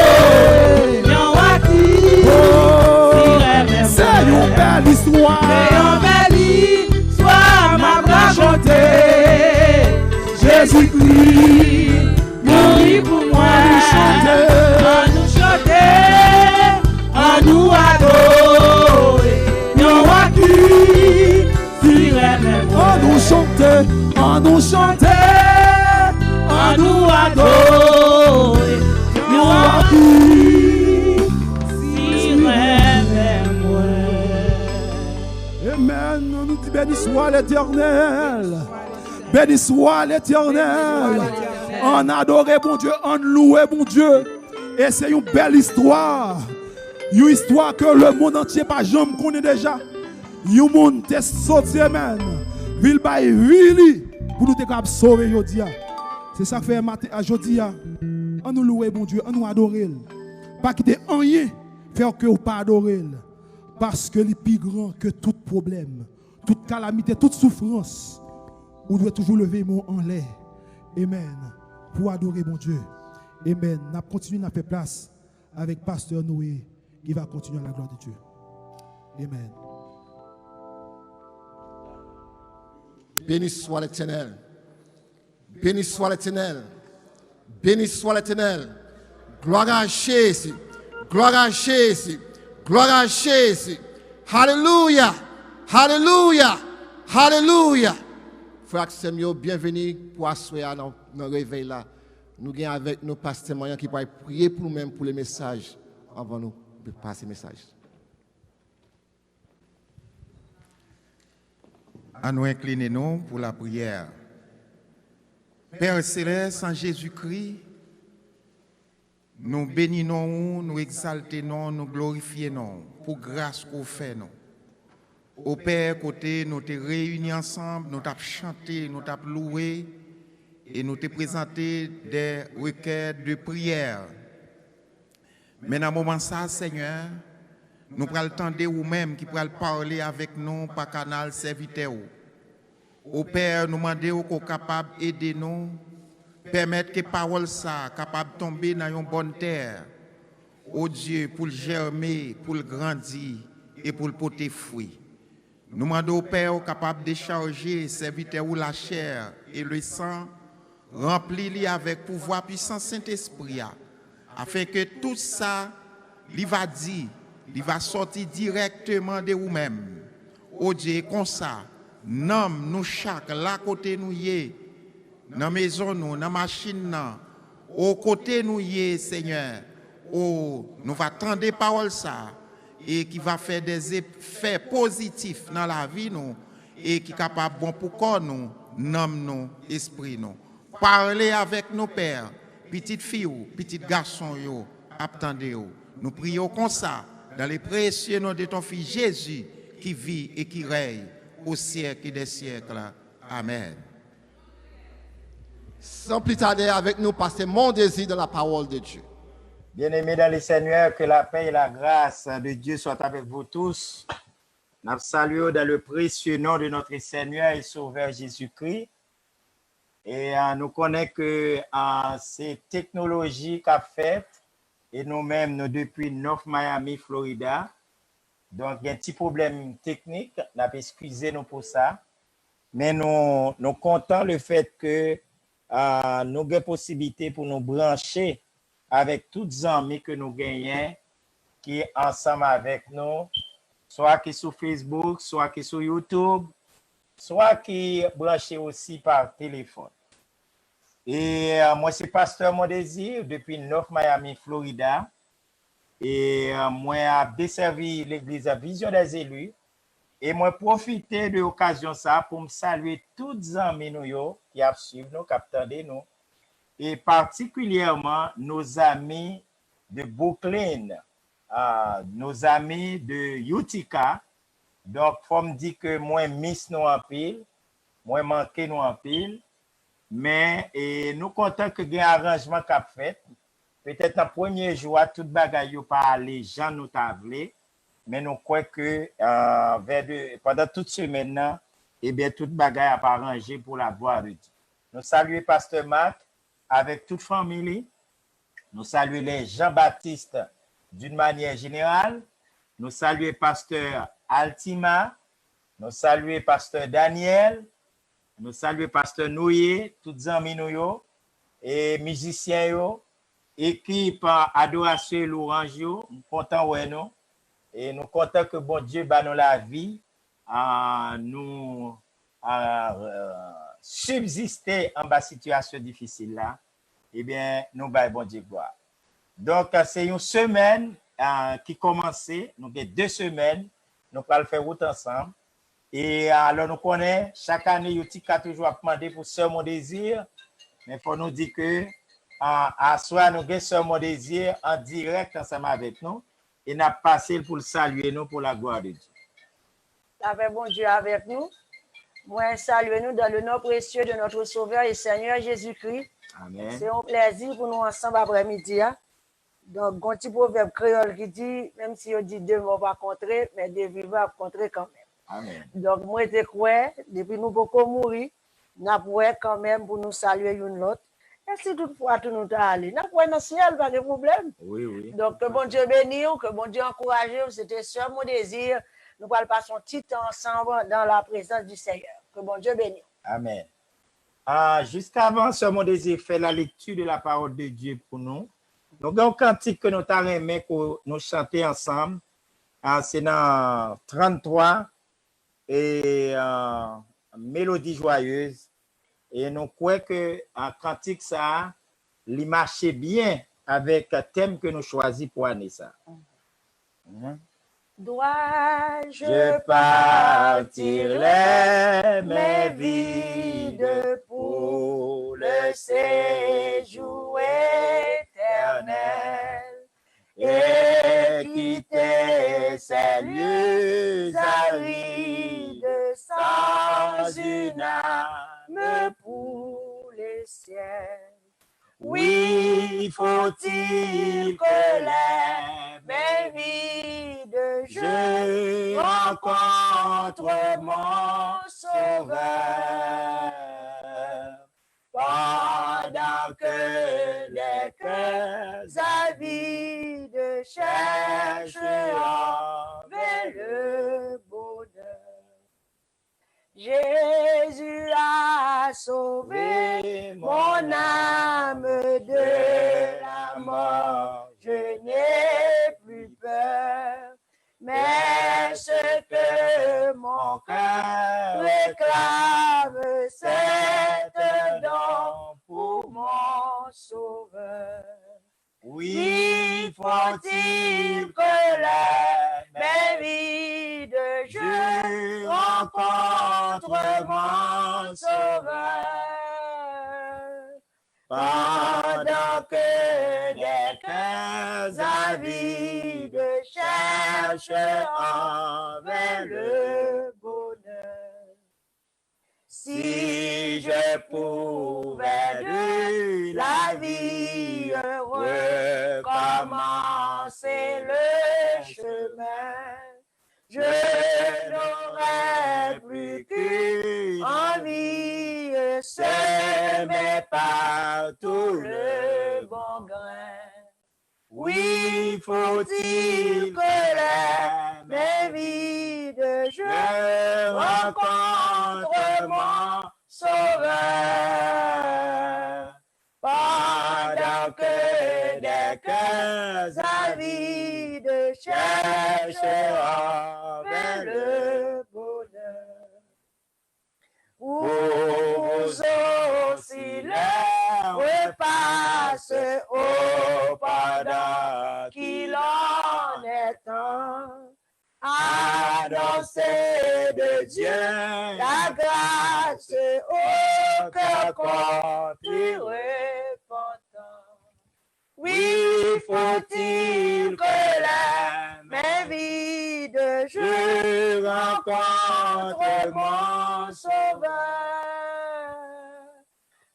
Yon wa ki si renmen mwen. Se yon bèl istwa. Se yon bèl istwa m ap rakonte. Jezikri mouri pou mwen. Ann nou chante. Ann nou chante. Ann nou adore. Yon wa ki si renmen mwen. Ann nou chante. Ann nou chante. Ann nou adore. Yon wa ki si renmen mwen. Amen. Ann nou di, beni swa Letènèl. Beni swa Letènèl. Ann adore Bondye, ann louwe Bondye. E se yon bèl istwa. Yon istwa ke lemonn antye pa janm konnen deja. Yon moun te soti, amen, vin bay vi li pou nou te kapab sove jodi a. Se sa k fè maten a, jodi a, ann nou louwe Bondye, ann nou adore l. Pa kite anyen fè ke w pa adore l. Paske li pi gran ke tout pwoblèm, tout kalamite, tout soufrans. Ou dwe toujou leve men w anlè. Amen. Pou adore Bondye. Amen. N ap kontinye, n ap fè plas avèk pastè Noé ki va kontinye à la gloire de Dieu. Amen. Beni swa Letènèl. Beni swa Letènèl. Beni swa Letènèl. Glwa a Jezi. Glwa a Jezi. Glwa a Jezi. Alelouya. Alelouya. Alelouya. Frè ak sè m yo, byenveni pou aswè a nan, nan revèy la. Nou gen avèk nou pastè Manyan ki pral priye pou nou menm pou le mesaj anvan nou pase mesaj. Ann nou enkline nou pou lapriyè. Pè Selès, an Jezikri, nou beni non ou, nou egzalte non ou, nou glorifye non ou pou gras ke w fè nou. O Pè, kote nou te reyini ansanm, nou t ap chante, nou t ap louwe, e nou te prezante des requêtes de prière. Men nan moman sa, Senyè, nou pral tande ou menm ki pral pale avèk nou pa kanal sèvitè ou. O Pè, nou mande w ke w kapab ede nou, pèmèt ke pawòl sa a kapab tonbe nan yon bòn tè, o Dye, pou l jème, pou l grandi e pou l pote fwi. Nou mande w, Pè, w kapab dechaje sèvitè ou lachè e lesan, ranpli li avèk pouvwa pwisans Sentespri a, afenke tout sa li va di, li va sòti dirèkteman de ou menm. O Dye, e konsa, nanm nou chak, la kote nou ye, nan mezon nou, nan machin nan, o kote nou ye, Senyè, o, nou va tande pawòl sa a, e ki va fè dèzefè pozitif nan lavi nou, e ki kapab bon pou kò nou, nanm nou, espri nou. Pale avèk nou, Pè, pitit fi w, pitit gason yo ap tande w. Nou priye w konsa, dans le précieux nom de ton Fils Jésus, qui vit et qui règne aux siècles des siècles. Amen. Sans plus tarder, avec nous, pasteur Mondésir dans la parole de Dieu. Bien-aimés dans le Seigneur, que la paix et la grâce de Dieu soient avec vous tous. N ap salye w dans le précieux nom de notre Seigneur et Sauveur Jésus-Christ. E uh, nou konnen ke uh, se teknoloji k ap fèt e nou menm nou depi North Miami, Florida. Donk gen ti pwoblèm teknik, n ap eskize nou pou sa. Men nou, nou kontan le fèt ke uh, nou gen posiblite pou nou branche avèk tout zanmi ke nou genyen ki ansanm avèk nou, swa ki sou Facebook, swa ki sou YouTube, swa ki branche osi pa telefòn. E uh, mwen se pastè Mondésir depi North Miami, Florida. E uh, mwen ap desèvi legliz Vision des Élus. E mwen pwofite de okazyon sa pou m salye tout zanmi nou yo ki ap swiv nou, k ap tande nou. E patikilyèman nos amis de Brooklyn, uh, nos amis de Utica. Donk, fò m di ke mwen miss nou anpil, mwen manke nou anpil, men e, nou kontan ke gen aranjman k ap fèt. Petèt nan premye jou a, tout bagay yo pa ale jan nou ta vle, men nou kwè ke uh, vè de, pandan tout semèn nan, ebyen, tout bagay ap aranje pou la glwa de Dye. Nou salye pastè Marc avèk tout fanmi li. Nou salye les Jean-Baptiste d'une manière générale. Nou salye pastè Altima. Nou salye pastè Daniel. Nou salye pastè Noye, tout zanmi nou yo, e mizisyen yo, ekip uh, adorasyon e lwanj yo. M kontan wè nou. E nou kontan ke Bondye ba nou lavi, uh, nou uh, subsiste anba sitiyasyon difisil la. Ebyen, nou bay Bondye glwa. Donk, se yon semèn uh, ki kòmanse, nou gen de semèn, nou pral fè wout ansanm. E alò nou konnen, chak ane, Utica toujou ap mande pou sè Mondésir, men fò nou di ke uh, aswè a nou gen sè Mondésir an dirèk ansanm avèk nou, e n ap pase l pou l salye nou pou la glwa de Dye. Lapè Bondye avèk nou. Mwen salye nou dans le nom précieux de notre Sauveur et Seigneur Jésus-Christ. Amen. Se yon plèzi pou nou ansanm aprèmidi a. Donk, gon ti pwovèb kreyòl ki di, menm si yo di de mò pa kontre, men de vivan ap kontre kanmenm. Amen. Donk, mwen te kwè, depi nou poko mouri, n ap wè kanmenm pou nou salye youn lòt. E si tout fwa tou nou ta ale, n ap wè nan syèl, pa gen pwoblèm. Wi, wi. Donk, ke Bondye beni w, ke Bondye ankouraje w. Se te sè Mondésir. Nou pral pase yon ti tan ansanm dans la présence du Seigneur. Ke Bondye beni w. Amen. Ah, jiskavan sè Mondésir fè la lecture de la parole de Dieu pou nou, nou gen yon kantik ke nou ta renmen ke nou chante ansanm. Ah, se nan tranntwa e uh, Mélodie Joyeuse. E nou kwè ke uh, kantik sa a, li mache byen avèk tèm ke nou chwazi pou ane sa. Mhm. Dois-je partir les mains vides pour le séjour éternel et quitter ces lieux arides sans une âme pour les cieux. Oui, faut-il que les mains vides je rencontre mon Sauveur, pendant que les cœurs avides cherchent en vain le bonheur. Jésus a sauvé mon âme de la mort, je n'ai plus peur. Mais ce que mon cœur réclame, c'est un don pour mon Sauveur. Oui, faut-il que les mains vides je rencontre mon Sauveur, pendant que des cœurs avides cherchent en vain le bonheur. Si je pouvais de la vie recommencer le chemin, je n'aurais plus qu'une envie, semer partout le bon grain. Oui, faut-il que les mains vides je rencontre mon sauveur, pendant que des cœurs avides chercheront vers le bonheur. Pour vous aussi, l'heure passe, oh, pendant qu'il en est temps. Annoncez de Dieu la grâce au cœur contrit et repentant. Oui, faut-il que la main vide je rencontre mon sauveur,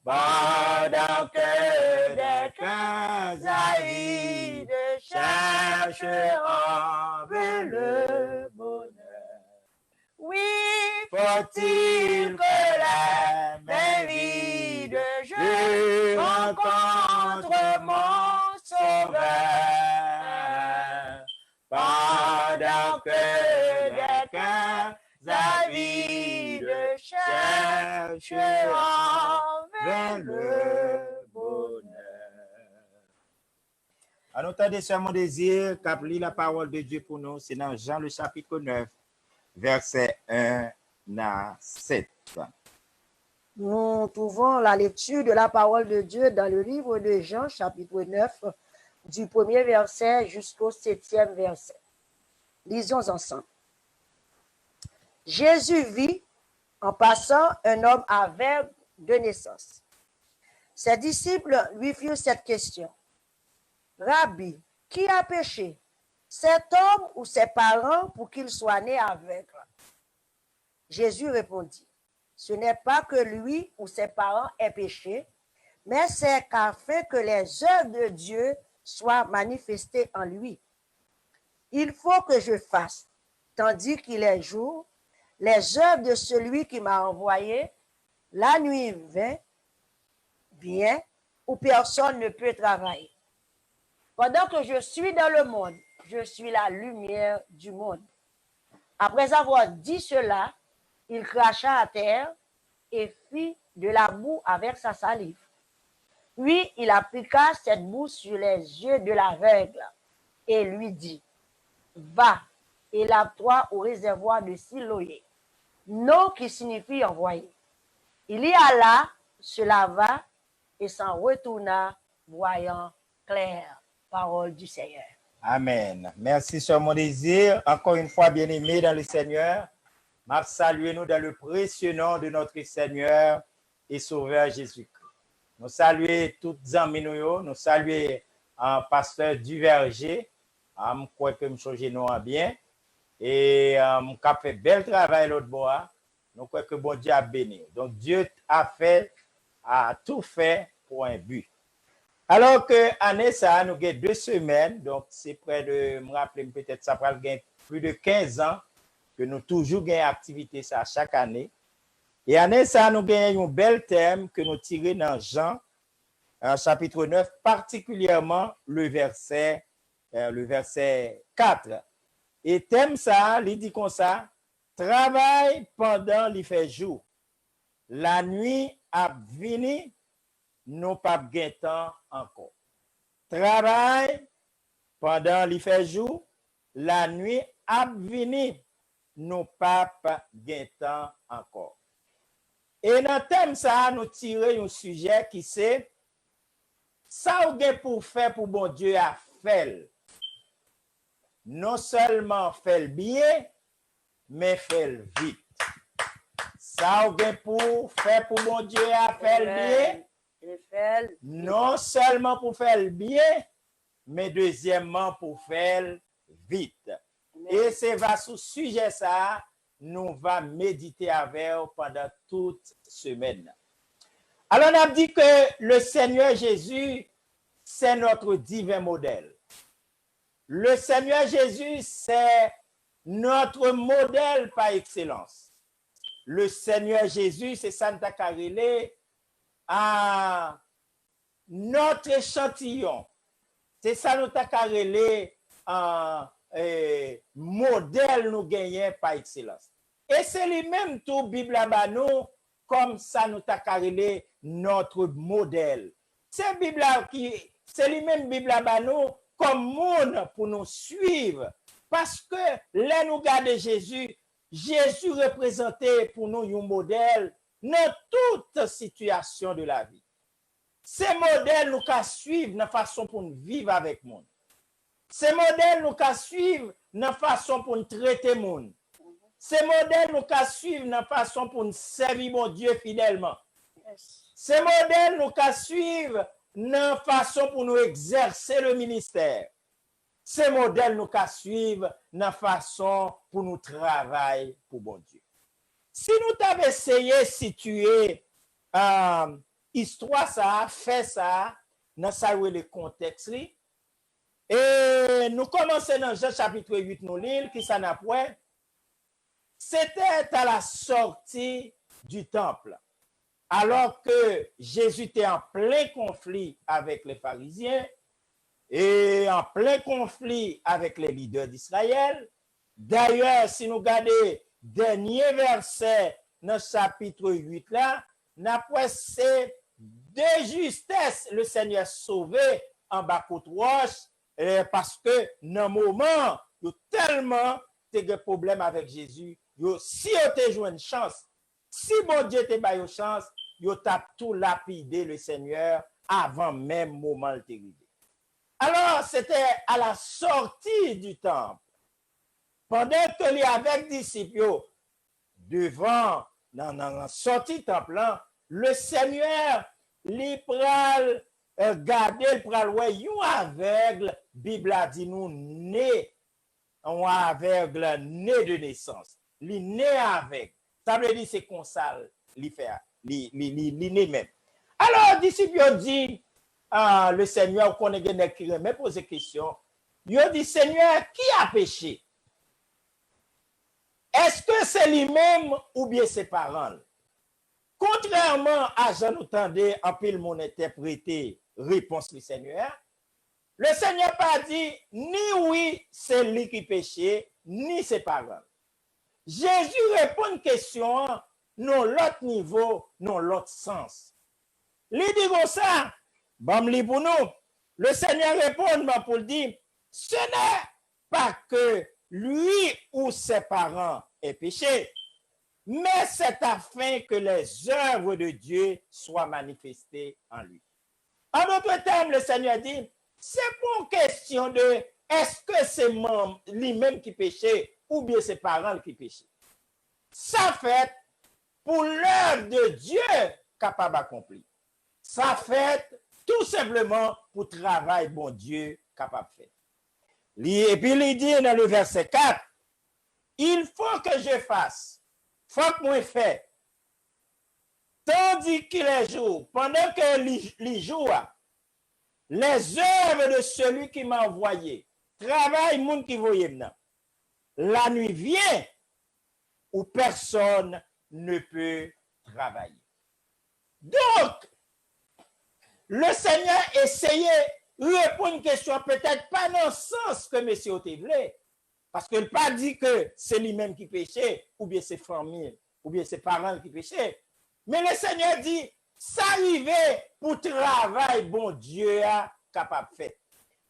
pendant que des cœurs avides chercheront vers le bonheur. Oui, faut-il que la main vide je rencontre mon sauveur, pendant que des cœurs avides chercheront vers le bonheur. An nou tande sè Mon Désir k ap li la parole de Dieu pou nou, se nan Jean le chapitre neuf, verset un à sept. Nous trouvons la lecture de la parole de Dieu dans le livre de Jean, chapitre neuf, du premier verset jusqu'au septième verset. Lisons ensemble. Jésus vit, en passant, un homme aveugle de naissance. Ses disciples lui firent cette question: Rabbi, qui a péché, cet homme ou ses parents, pour qu'il soit né aveugle? Jésus répondit: Ce n'est pas que lui ou ses parents aient péché, mais c'est qu'afin que les œuvres de Dieu soient manifestées en lui. Il faut que je fasse, tandis qu'il est jour, les œuvres de celui qui m'a envoyé. La nuit vint, vient, où personne ne peut travailler. Pendant que je suis dans le monde, je suis la lumière du monde. Après avoir dit cela, il cracha à terre et fit de la boue avec sa salive. Puis il appliqua cette boue sur les yeux de l'aveugle et lui dit: Va et lave-toi au réservoir de Siloé, nom qui signifie envoyé. Il y alla, se lava et s'en retourna, voyant clair. Parole du Seigneur. Amen. Merci, sœur Mon Désir. Encore une fois, bien-aimés dans le Seigneur, m ap salye nou dans le précieux nom de notre Seigneur et Sauveur Jésus-Christ. Nou salye tout zanmi nou yo. Nou salye, euh, pastè Duverger. Ah, m kwè ke m sonje non an byen. E, euh, m k ap fè bèl travay lòt bò a. Nou kwè ke Bondye ap beni w. Donc, Dieu a fait, a tout fait pour un but. Alò ke ane sa a, nou gen de semèn, donk se prè de, m raple m, petèt sa pral gen plis de kenz an ke nou toujou gen aktivite sa a chak ane. E ane sa a, nou genyen yon bèl tèm ke nou tire nan Jan, euh, chapitre neuf, particulièrement le verset, euh, le verset quatre. E tèm sa a, li di konsa: Travay pandan li fè jou. Lannuit ap vini, nou p ap gen tan ankò. Travay pandan li fè jou, lannuit ap vini, nou p ap gen tan ankò. E nan tèm sa a, nou tire yon sijè ki se, sa w gen pou w fè pou Bondye a, fè l. Non sèlman fè l byen, men fè l vit. Sa w gen pou w fè pou Bondye a, fè l byen. E fè l vit. Non sèlman pou w fè l byen, men dezyèmman pou w fè l vit. Amèn. E se va sou sijè sa a, nou va medite avè w pandan tout semèn nan. Alò, n ap di ke le Seigneur Jésus, c'est notre divin modèle. Le Seigneur Jésus, c'est notre modèle par excellence. Le Seigneur Jésus, se sa n ta ka rele, a, notre échantillon. Se sa nou ta ka rele, a, e, modèl nou genyen pa ekselans. E se li menm tou Bib la ba nou kòm sa nou ta ka rele notre modèle. Se Bib la ki, se li menm Bib la ba nou kòm moun pou nou swiv. Paske lè nou gade Jezi, Jezi reprezante pou nou yon modèl nan tout sitiyasyon de lavi. Se modèl nou ka swiv nan fason pou n viv avèk moun. Se modèl nou ka swiv nan fason pou n trete moun. Se modèl nou ka swiv nan fason pou n sèvi Bondye fidèlman. Se modèl nou ka swiv nan fason pou nou egzèse le ministè. Se modèl nou ka swiv nan fason pou nou travay pou Bondye. Si nou t ap eseye sitiye, um, istwa sa a, fè sa a, nan sa yo rele kontèks li, e nou kòmanse nan Jan chapit uit, nou li l, kisa n ap wè? C'était à la sortie du temple, alors que Jésus était en plein conflit avec les pharisiens et en plein conflit avec les leaders d'Israël. Dayè, si nou gade dènye vèsè nan chapit uit la, n ap wè se de justesse le Seigneur sove anba kout wòch, eh, paske nan moman yo tèlman te gen pwoblèm avèk Jezi, yo, si yo te jwenn chans, si Bondye te ba yo chans, yo t ap tou lapide le Seigneur avan menm moman l te rive. Alors, c'était à la sortie du temple. Pandan ke li avèk disip yo devan, nan, nan, nan sòti tanp lan, le Seigneur, li pral, eh, gade, li pral wè yon avèg, Bib la di nou, ne, yon avèg ne de nesans. Li ne avèg. Sa vle di se konsa li fè, li, li, li, li ne menm. Alò, disip yo di, ah, le Seigneur, ou konnen gen nèg ki renmen poze kesyon. Yo di, Seigneur, qui a péché? Èske se li menm oubyen se paran l? Kontrèman a jan nou tande anpil moun entèprete repons li Seigneur a, le Seigneur pa di ni wi se li ki peche, ni se paran l. Jezi reponn kesyon an nan lòt nivo, nan lòt sans. Li di konsa, ban m li pou nou. Le Seigneur reponn mwen pou l di, ce n'est pas que lui ou ses parents aient péché, mais c'est afin que les œuvres de Dieu soient manifestées en lui. En d'autres termes, le Seigneur dit, se pa yon kesyon de èske se manm li menm ki peche oubyen se paran l ki peche. Sa fèt pou lèv de Dye kapab akonpli. Sa fèt tou senpleman pou travay Bondye kapab fèt. Li, epi li di nan le vèsè kat, il faut que je fasse, fòk mwen fè, tandis qu'il est jour, pandan ke li, li jou a, les œuvres de celui qui m'a envoyé, travay moun ki voye m nan. La nuit vient où personne ne peut travailler. Donk, le Seigneur eseye reponn kesyon an petèt pa nan sans ke mesye yo te vle, paske l pa di ke se li menm ki peche, oubyen se fanmi l, oubyen se paran l ki peche. Men le Seigneur di, sa rive pou travay Bondye a kapab fèt.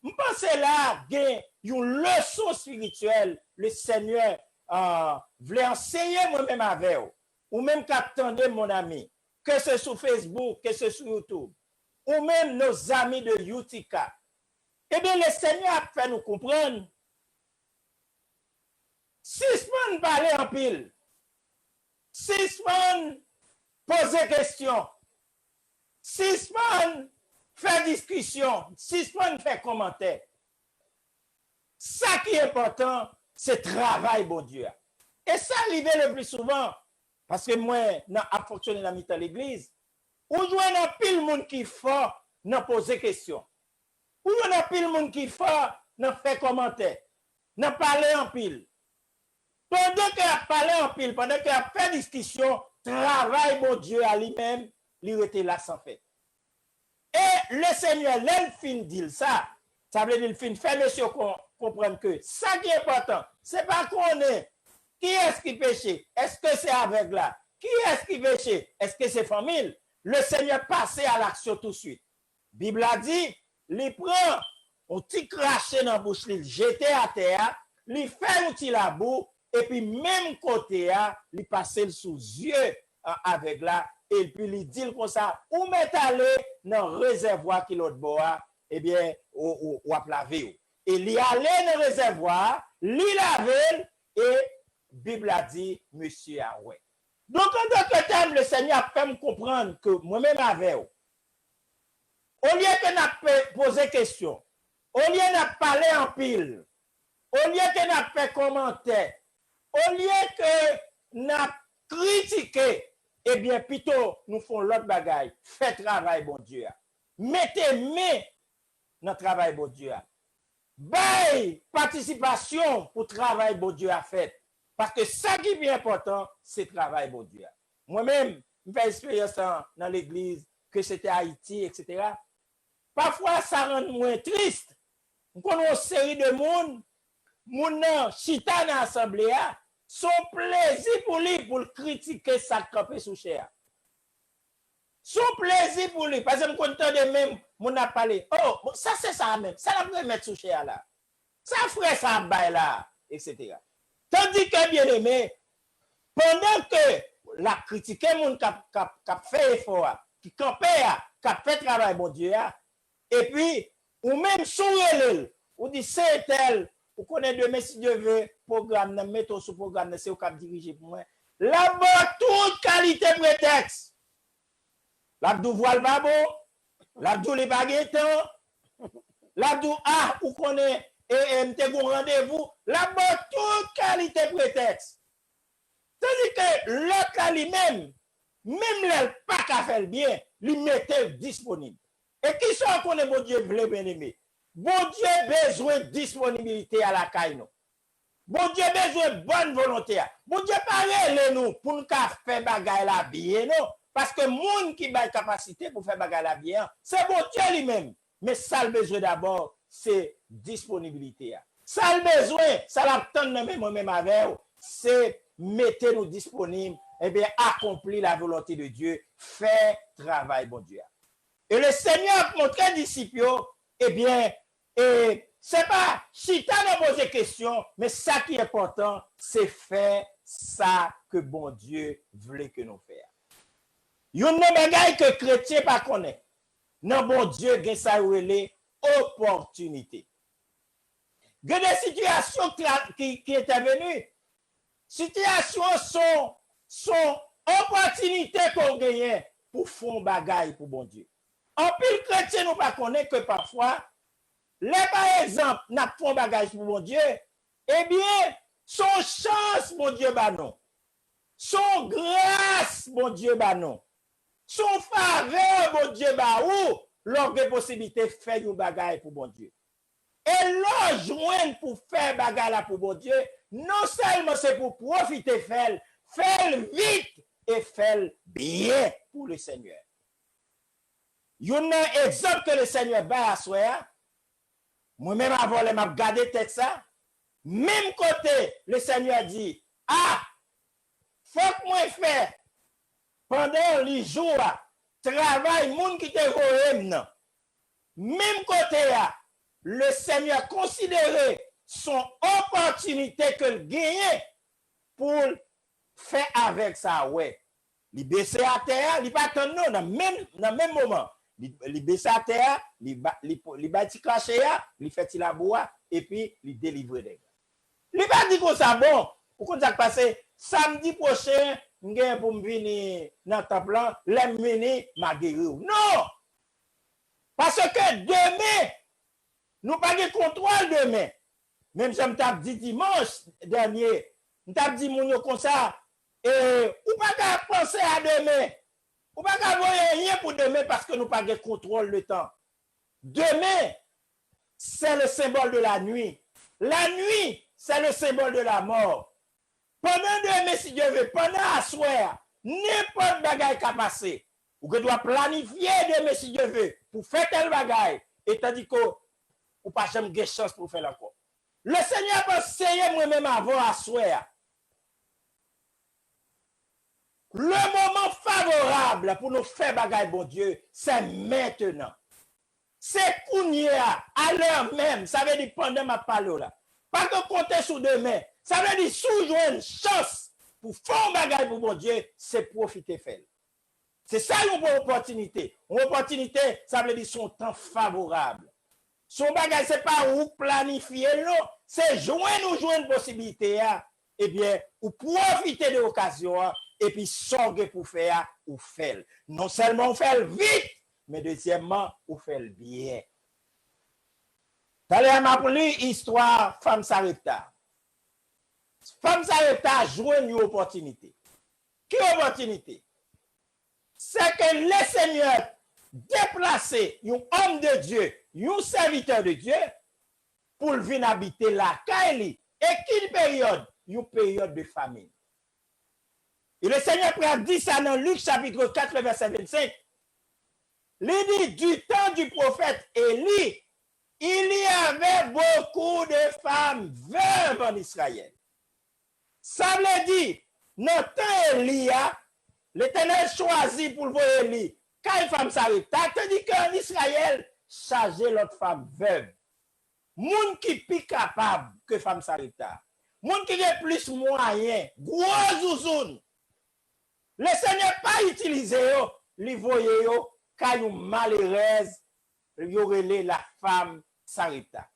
M panse la gen yon leson espirityèl le Seigneur, euh, vle anseye mwen menm avè w. Ou menm k ap tande, mon ami, ke se sou Facebook, ke se sou YouTube, ou menm nos amis de Utica, ebyen, le Seigneur ap fè nou konprann, sispann pale anpil, sispann poze kesyon, sispann fè diskisyon, sispann fè kòmantè. Sa ki enpòtan, se travay Bondye a. E sa rive le pli souvan, paske mwen nan ap fonksyone nan mitan legliz, ou jwenn anpil moun ki fò nan poze kesyon. Ou jwenn anpil moun ki fò nan fè kòmantè, nan pale anpil. Pandan ke y ap pale anpil, pandan ke y ap fè diskisyon, travay Bondye a li menm, li rete la san fèt. E Lesenyè, lè l fin di l sa, sa vle di l fin fè mesye yo kon- konprann ke sa ki enpòtan, se pa konnen kiyès ki peche, èske se avèg la, kiyès ki peche, èske se fanmi l. Lesenyè pase a laksyon touswit. Bib la di, li pran yon ti krache nan bouch li, l jete atè a, li fè yon ti labou, epi menm kote a, li pase l sou zye a avèg la, epi li di l konsa, ou mèt ale nan rezèvwa ki lòt bò a, ebyen, ou, ou, w ap lave w. E li ale nan rezèvwa a, li lave l, e Bib la di, mesye a wè. Donk, an dòt tèm, Lesenyè ap fè m konprann ke mwen menm avè w, olye ke n ap pe- poze kesyon, olye n ap pale anpil, olye ke n ap fè kòmantè, olye ke n ap kritike, ebyen, pito nou fè yon lòt bagay, fè travay Bondye a. Mete men nan travay Bondye a. Bay patisipasyon pou travay Bondye a fèt. Paske sa ki pi enpòtan, se travay Bondye a. Mwen menm, m fè eksperyans lan nan legliz, ke se te Ayiti, etsetera. Pafwa, sa rann mwen tris. M konn yon seri de moun, moun nan chita nan asanble a, se yon plezi pou li pou l kritike sa k kanpe sou chè a. Se yon plezi pou li. Paske m konn tande menm moun ap pale, oh, bon, sa se sa menm, sa l ap remèt sou chè a la. Sa frè sa ap bay la, etsetera. Tandike, byeneme, pandan ke l ap kritike moun k ap, k ap, k ap fè efò a, ki kanpe a, k ap fè travay Bondye a, epi ou menm, si w rele l, ou di, se entèl, ou konnen demen, si Dye vle, pwogram nan, m mete w sou pwogram nan, se ou k ap dirije pou mwen. L ap ba w tout kalite pretèks. L ap di w vwa l pa bon. L ap di w li pa gen tan. L ap di w, ah, ou konnen, e, e, m te gen yon randevou. L ap ba w tout kalite pretèks. Tandike lòt la, li menm, menm lè l pa ka fè l byen, li mete l disponib. E kisa w konnen Bondye vle, byeneme? Bondye bezwen disponibilite a lakay nou. Bondye bezwen bòn volonte a. Bondye pa rele nou pou n ka fè bagay la byen, non. Paske moun ki bay kapasite pou fè bagay la byen an, se Bondye li menm. Men sa l bezwen dabò, se disponibilite a. Sa l bezwen, sa l ap tann nan men mwen menm avè w, se mete nou disponib, ebyen, akonpli la volonte de Dye, fè travay Bondye a. E Lesenyè ap montre disip yo, ebyen, e se pa chita nan poze kesyon, men sa ki enpòtan, se fè sa ke Bondye vle ke nou fè a. Youn nan bagay ke kretyen pa konnen, nan Bondye gen sa yo rele opòtinite. Gen de sitiyasyon ki, ki, ki entèveni. Sitiyasyon an se yon, se yon opòtinite ke w genyen pou fè yon bagay pou Bondye. Anpil kretyen nou pa konnen ke pafwa, lè pa egzanp n ap fè yon bagay pou Bondye, ebyen, se yon chans Bondye ba nou. Se yon gras Bondye ba nou. Se yon favè Bondye ba ou lè w gen posiblite fè yon bagay pou Bondye. E lè w jwenn pou fè bagay la pou Bondye, non sèlman se pou w pwofite fè l, fè l vit e fè l byen pou Lesenyè. Youn nan egzanp ke Lesenyè bay aswè a, mwen menm avè w lè m ap gade tèks sa, menm kote Lesenyè di, a, fòk mwen fè pandan li jou a, travay moun ki te voye m nan. Menm kote a, Lesenyè konsidere se yon opòtinite ke l genyen pou l fè avèg sa a wè. Li bese atè a, li pa tann non, nan menm, nan menm moman. Li, li bese atè a, li ba, li, li bay ti krache a, li fè ti labou a, epi li delivre nèg la. Li pa di konsa, bon, ou konn sa k pase, samdi pwochen, m gen pou m vini nan tanp lan, lè m vini, m a geri w. Non! Paske demen, nou pa gen kontwòl demen. Menm jan m t ap di dimanch dènye, M t ap di moun yo konsa, e, ou pa ka panse a demen. Ou pa ka voye anyen pou demen paske nou pa gen kontwòl de tan. Demen, c'est le symbole de la nuit. La nuit, c'est le symbole de la mort. Pandan demen, si Dye vle, pandan aswè a, nenpòt bagay ka pase. Ou gen dwa planifye demen, si Dye vle, pou fè tèl bagay, e tandike ou pa janm gen chans pou fè l ankò. Le Senyè ap anseye mwen menm avè w aswè a. Le moman favorab pou nou fè bagay Bondye, c'est maintenant. Se kounye a, à l'heure même, sa vle di pandan m ap pale w la. Pa ka konte sou demen. Sa vle di si w jwenn chans pou fè yon bagay pou Bondye, se pwofite fè l. Se sa yon bon opòtinite. Yon opòtinite, sa vle di se yon tan favorab. Se yon bagay, se pa ou k planifye l, non. Se jwenn ou jwenn posiblite a, ebyen, ou pwofite de okazyon an, epi sa w gen pou fè a, ou fè l. Non sèlman ou fè l vit, men dezyèmman, ou fè l byen. Talè a m ap li istwa fanm Sarepta. Fanm Sarepta jwenn yon opòtinite. Ki opòtinite? Se ke le Senyè deplase yon homme de Dieu, yon serviteur de Dieu, pou l vin abite lakay li. E ki peryòd? Yon peryòd de famin. E le Senyè pral di sa nan Lik chapitre quatre, vèsè vennsenk. Li di, du temps du prophète Élie, il y avait beaucoup de femmes veuves en Israël. Sa vle di, nan tan Eli a, Letènèl chwazi pou l voye Eli kay fanm Sarepta, tandike ann Izrayèl, chaje lòt fanm vèv. Moun ki pi kapab ke fanm Sarepta. Moun ki gen plis mwayen, gwo zouzoun. Le Senyè pa itilize yo, li voye yo kay yon malerèz, yo rele la femme Sarepta.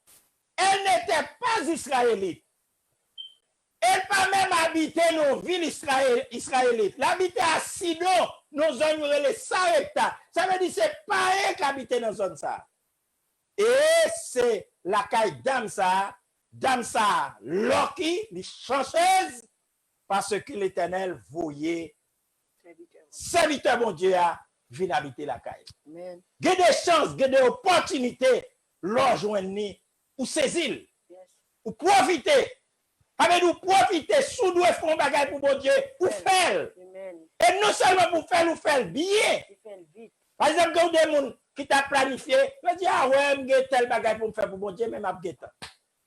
Elle n'était pas israélite. Elle pa menm abite nan vil Israël, Israélite. L abite a Sidon, nan zòn yo rele Sarepta. Sa vle di se payen k abite nan zòn sa a. E se lakay dam sa a, dam sa a, lucky, li chanchez, paske Letènèl voye sèvitè Bondye a vin abite lakay. Gen de chans, gen de opòtinite lè w jwenn li, ou sezi l. Ou pwofite. Sa vle di ou pwofite, si w dwe fè yon bagay pou Bondye, ou fè l. E non sèlman pou fè l, ou fè l byen. Pa egzanp, gen de moun ki ta planifye, yo di, a wè, m gen tèl bagay pou m fè pou Bondye, men m ap gentan.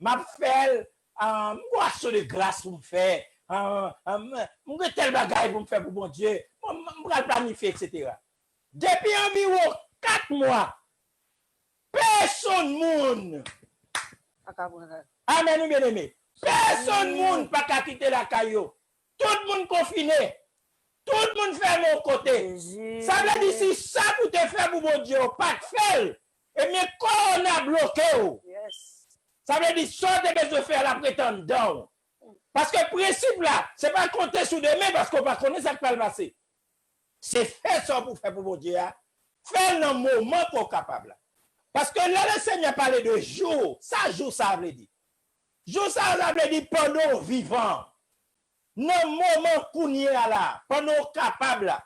M ap fè l, ah, m gon aksyon de gras pou m fè, ah, ah, m, m gen tèl bagay pou m fè pou Bondye, m, m, m pral planifye, etsetera. Depi anviwon kat mwa, pèsonn moun, amèn, wi, byeneme, pèsonn moun pa ka kite lakay yo. Tout moun konfine. Tout moun fèmen yon kote. Sa vle di si sa pou te fè pou Bondye ou pa t fè l, ebyen kowona bloke w. Sa vle di sa w te bezwen fè a l ap ret anndan w. Paske prensip la, se pa konte sou demen paske w pa konnen sa k pral pase. Se fè sa w pou fè pou Bondye a, fè l nan moman ke w kapab la. Paske lè Lesenyè pale de jou, sa jou sa a vle di? Jou sa a vle di pandan w vivan. Nan moman kounye a la, pandan w kapab la,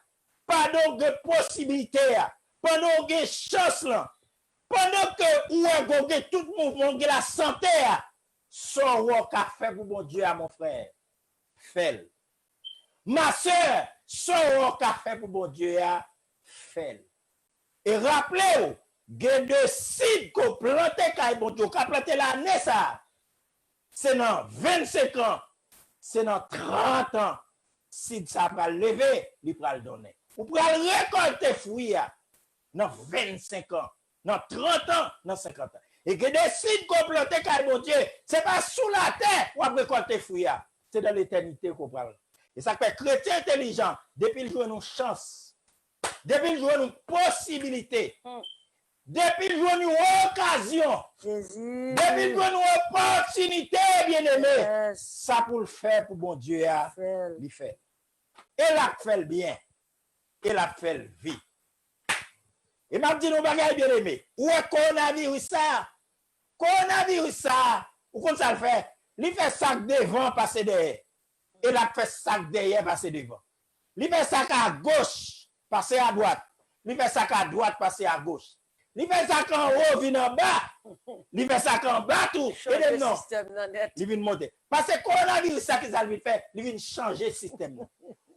pandan w gen posiblite a, pandan w gen chans lan, pandan ke ou wè ke w gen tout mouvman, w gen lasante a, sa w wè w ka fè pou Bondye a, mon frè, fè l. Ma sè, sa w wè w ka fè pou Bondye a, fè l. E raple w, gen de sid ke w plante kay Bondye, w ka plante lane sa a. Se nan vennsenk an, se nan trant an, sid sa a pral leve, li pral donnen. Ou pral rekòlte fwi a nan vennsenk an, nan trant an, nan senkant an. E gen de sid ke w plante kay Bondye, se pa sou latè w ap rekòlte fwi a, se nan letènite ke w pral. E sa k fè kretyen entèlijan, depi l jwenn yon chans, depi l jwenn yon posiblite, depi l jwenn yon okazyon, depi l jwenn yon opòtinite, byeneme, sa pou l fè pou Bondye a, li fè l. E l ap fè l byen. E l ap fè l vit. E m ap di nou yon bagay, byeneme. Ou wè kowonaviris sa a? Kowonaviris sa a, ou konn sa l fè? Li fè sa k devan pase dèyè. e l ap fè sa k dèyè pase devan. Li fè sa k agoch pase adwat. Li fè sa k adwat pase agoch. Li fè sa k anwo vin anba. Li fè sa k anba tou. Gade non. Li vin monte. Paske kowonaviris sa ki sa l vin fè? Li vin chanje sistèm nan.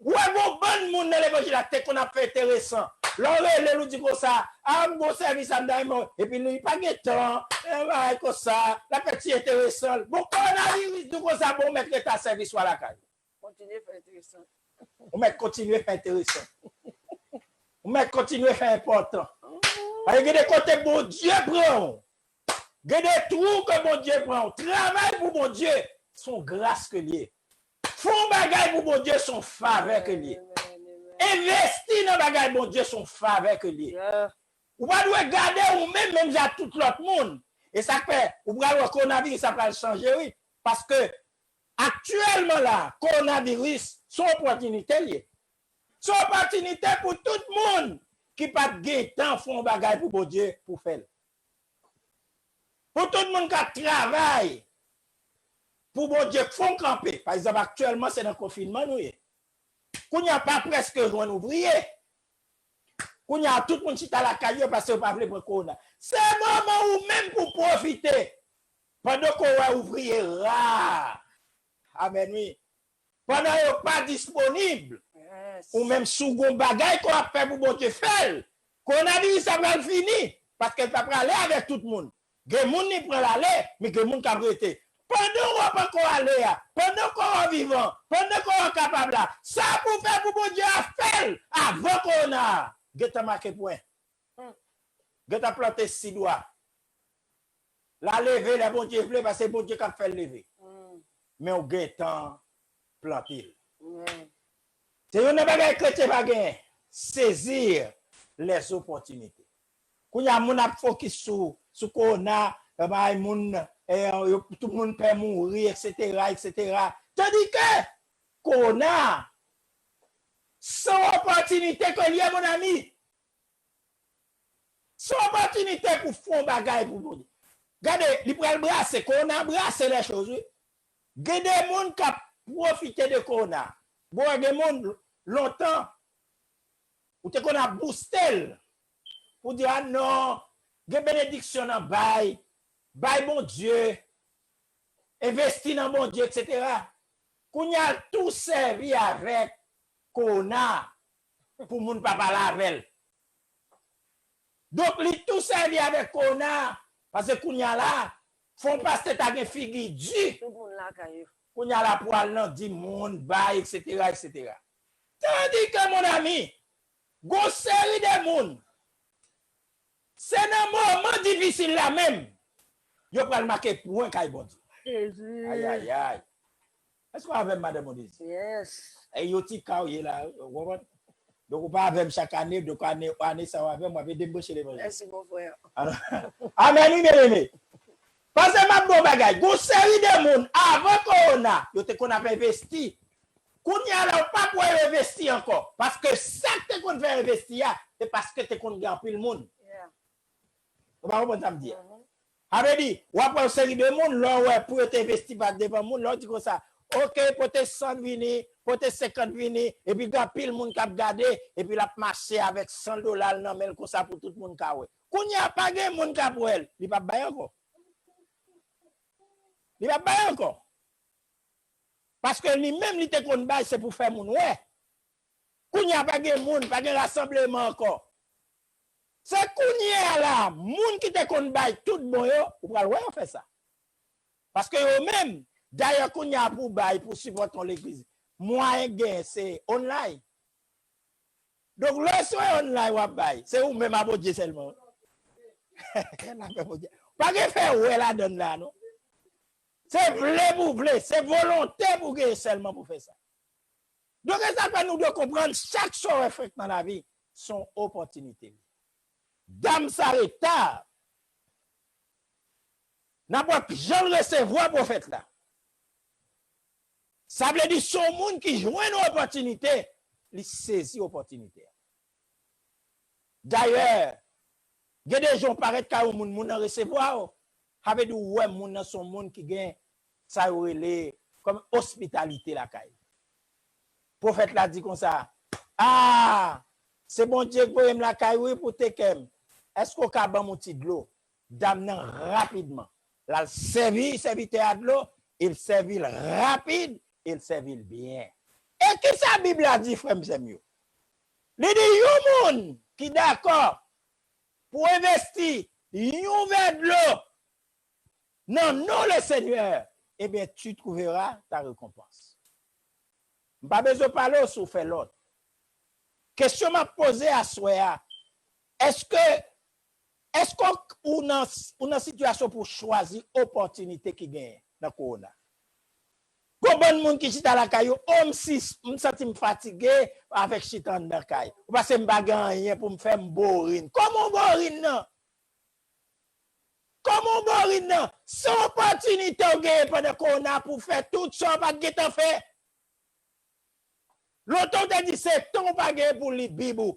Ou wè gon bann moun nan levanjil la te konn ap fè enteresan. Lè w rele l, ou di konsa, a, m gon sèvis a m ta renmen. Epi li pa gen tan, e, bagay konsa, l ap fè ti enteresan. Bon, kowonaviris di w konsa, bon, ou mèt rete a sèvis w a lakay. Kontinye fè enteresan. Ou mèt kontinye fè enteresan. Ou mèt kontinye fè enpòtan. Paske gen de kote Bondye pran w. Gen de twou ke Bondye pran w. Travay pou Bondye, se yon gras ke l ye. Fè yon bagay pou Bondye, se yon favè ke l ye. Envesti nan bagay Bondye, se yon favè ke l ye. Ou pa dwe gade ou menm, menm jan ak tout lòt moun. E sa k fè, ou pral wè kowonaviris sa pral chanje, wi. Paske aktyèlman la, kowonaviris, se yon opòtinite l ye. Se yon opòtinite pou tout moun ki pa t gen tan fè yon bagay pou Bondye pou fè l. Pou tout moun k ap travay pou Bondye k fè w kanpe. Pa egzanp, aktyèlman, se nan konfinman nou ye. Kounye a pa prèske jwenn ouvriye. Kounye a tout moun chita lakay yo paske yo pa vle pran kowona. Se moman ou menm pou pwofite. Pandan ke w wè ouvriye ra. Amèn, wi. Pandan yo pa disponib, ou menm si w gon bagay ke w ap fè pou Bondye, fè l. Kowonaviris sa pral fini, paske l pa prale avèk tout moun. Gen moun li pran l ale, men gen moun k ap rete. Pandan w ap ankò ale a, pandan kò w vivan, pandan kò w kapab la, sa pou w fè pou Bondye a, fè l avan kowona a gentan make pwen. Gentan plante sid ou a. L a leve lè Bondye vle, paske Bondye k ap fè l leve. Men w gentan plante l. Se youn nan bagay kretyen pa genyen. Saisir les opportunités. Kounye a, moun ap fokis sou, sou kowona, bay moun, eh, yo, tout moun pè mouri, et cetera, et cetera. Tandike, kowona, se yon opòtinite ke l ye, mon ami. Se yon opòtinite pou fè yon bagay pou Bondye. Gade, li pral brase, kowona brase lè choz, wi. Gen de moun k ap pwofite de kowona. Bon, gen moun, lontan, ou te konn ap bouste l pou di, a non, gen benediksyon nan bay, bay Bondye, envesti nan Bondye, et cetera. Kounye a, l tou sèvi avèk kowona pou moun pa pale avè l. Donk, li tou sèvi avèk kowona, paske kounye a la, fò yon pastè ta gen figi di. Tout moun lakay yo. Kounye a la, pou al nan di moun, bay, et cetera, et cetera. Tandike, mon ami, gon seri de moun, se nan moman difisil la menm, yo pral make pwen kay Bondye. Jezi. Ay, ay, ay. Èske w avè m, madan Mondezi? Yes. E yo ti ka w ye la, ou konprann? Donk, ou pa avè m chak ane, donk ane, ane sa w avè m, w ap ede m preche levanjil. Mèsi, mon frè. Amèn, wi, byeneme. Paske m ap di w yon bagay, gon seri de moun, avan kowona, yo te konn ap envesti. Kounye a la, ou p ap wè yo envesti ankò. Paske sa k te konn fè envesti a, se paske te konn gen anpil moun. Yeah. Ou pa konprann sa m di a? Sa vle di, w ap wè yon seri de moun, lè w wè pou yo te envesti pa devan moun, lè w di konsa, oke, pote san vini, pote senkant vini, epi gen anpil moun k ap gade, epi l ap mache avèk san dola l nan men l konsa pou tout moun ka wè. Kounye a, pa gen moun k ap wè l, li p ap bay ankò. Li p ap bay ankò. Paske li menm, li te konn bay, se pou fè moun wè. Kounye a, pa gen moun, pa gen rasanbleman ankò. Se kounye a la, moun ki te konn bay tout bon yo, ou pral wè yo fè sa. Paske yo menm, dayè kounye a pou bay, pou sipòte yon legliz, mwayen k genyen se online. Donk, lè se online w ap bay, se ou menm a Bondye sèlman. Pa gen fè wè ladann la, non. Se vle pou vle, se volonte pou genyen sèlman pou fè sa. Donk, e sa fè nou dwe konprann chak sa w wè fèt nan lavi, se yon opòtinite. Dam sa reta, n ap wè jan l resevwa pwofèt la. Sa vle di, se yon moun ki jwenn yon opòtinite, li sezi opòtinite a. Dayè, gen de jan w parèt kay yon moun, moun nan resevwa w. Sa vle di w wè moun nan se yon moun ki gen sa yo rele kòm ospitalite lakay. Pwofèt la di konsa, "A, se Bondye k voye m lakay ou wi pou teke m. Èske w ka ban m yon ti dlo?" Dam nan rapidman, l al sèvi sèvitè a dlo, e l sèvi l rapid, e l sèvi l byen. E kisa Bib la di, frè m, sè m yo? Li di, yon moun ki dakò pou envesti yon vè dlo nan non le Senyè, ebyen, tu trouveras ta récompense. M pa bezwen pale w si w fè lòt. Kesyon m ap poze aswè a, èske, èske w nan, ou nan sitiyasyon pou w chwazi opòtinite ki genyen nan kowona? Gon bann moun ki chita lakay yo, o, m si, m santi m fatige avèk chita anndan kay. Ou panse m pa gen anyen pou m fè, m boring. Kòman w boring nan? Kòman w boring nan? Se opòtinite w genyen pandan kowona pou w fè tout sa w pa t gentan fè. Lontan w te di se tan w pa genyen pou w li Bib ou.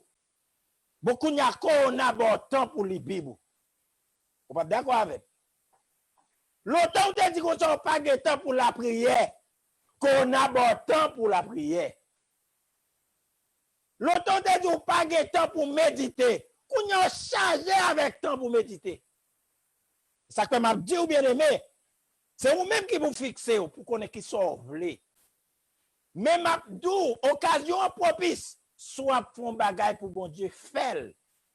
Bon, kounye a kowona ba w tan pou w li Bib ou. Ou p ap dakò avè m. Lontan w te di konsa w pa gen tan pou lapriyè. Kowona ba w tan pou lapriyè. Lontan w te di w pa gen tan pou medite. Kounye a w chaje avèk tan pou medite. Sa k fè m ap di w, byeneme, se ou menm ki pou fikse w, pou konnen kisa w vle. Men m ap di w, okazyon an pwopis, si w ap fè yon bagay pou Bondye, fè l,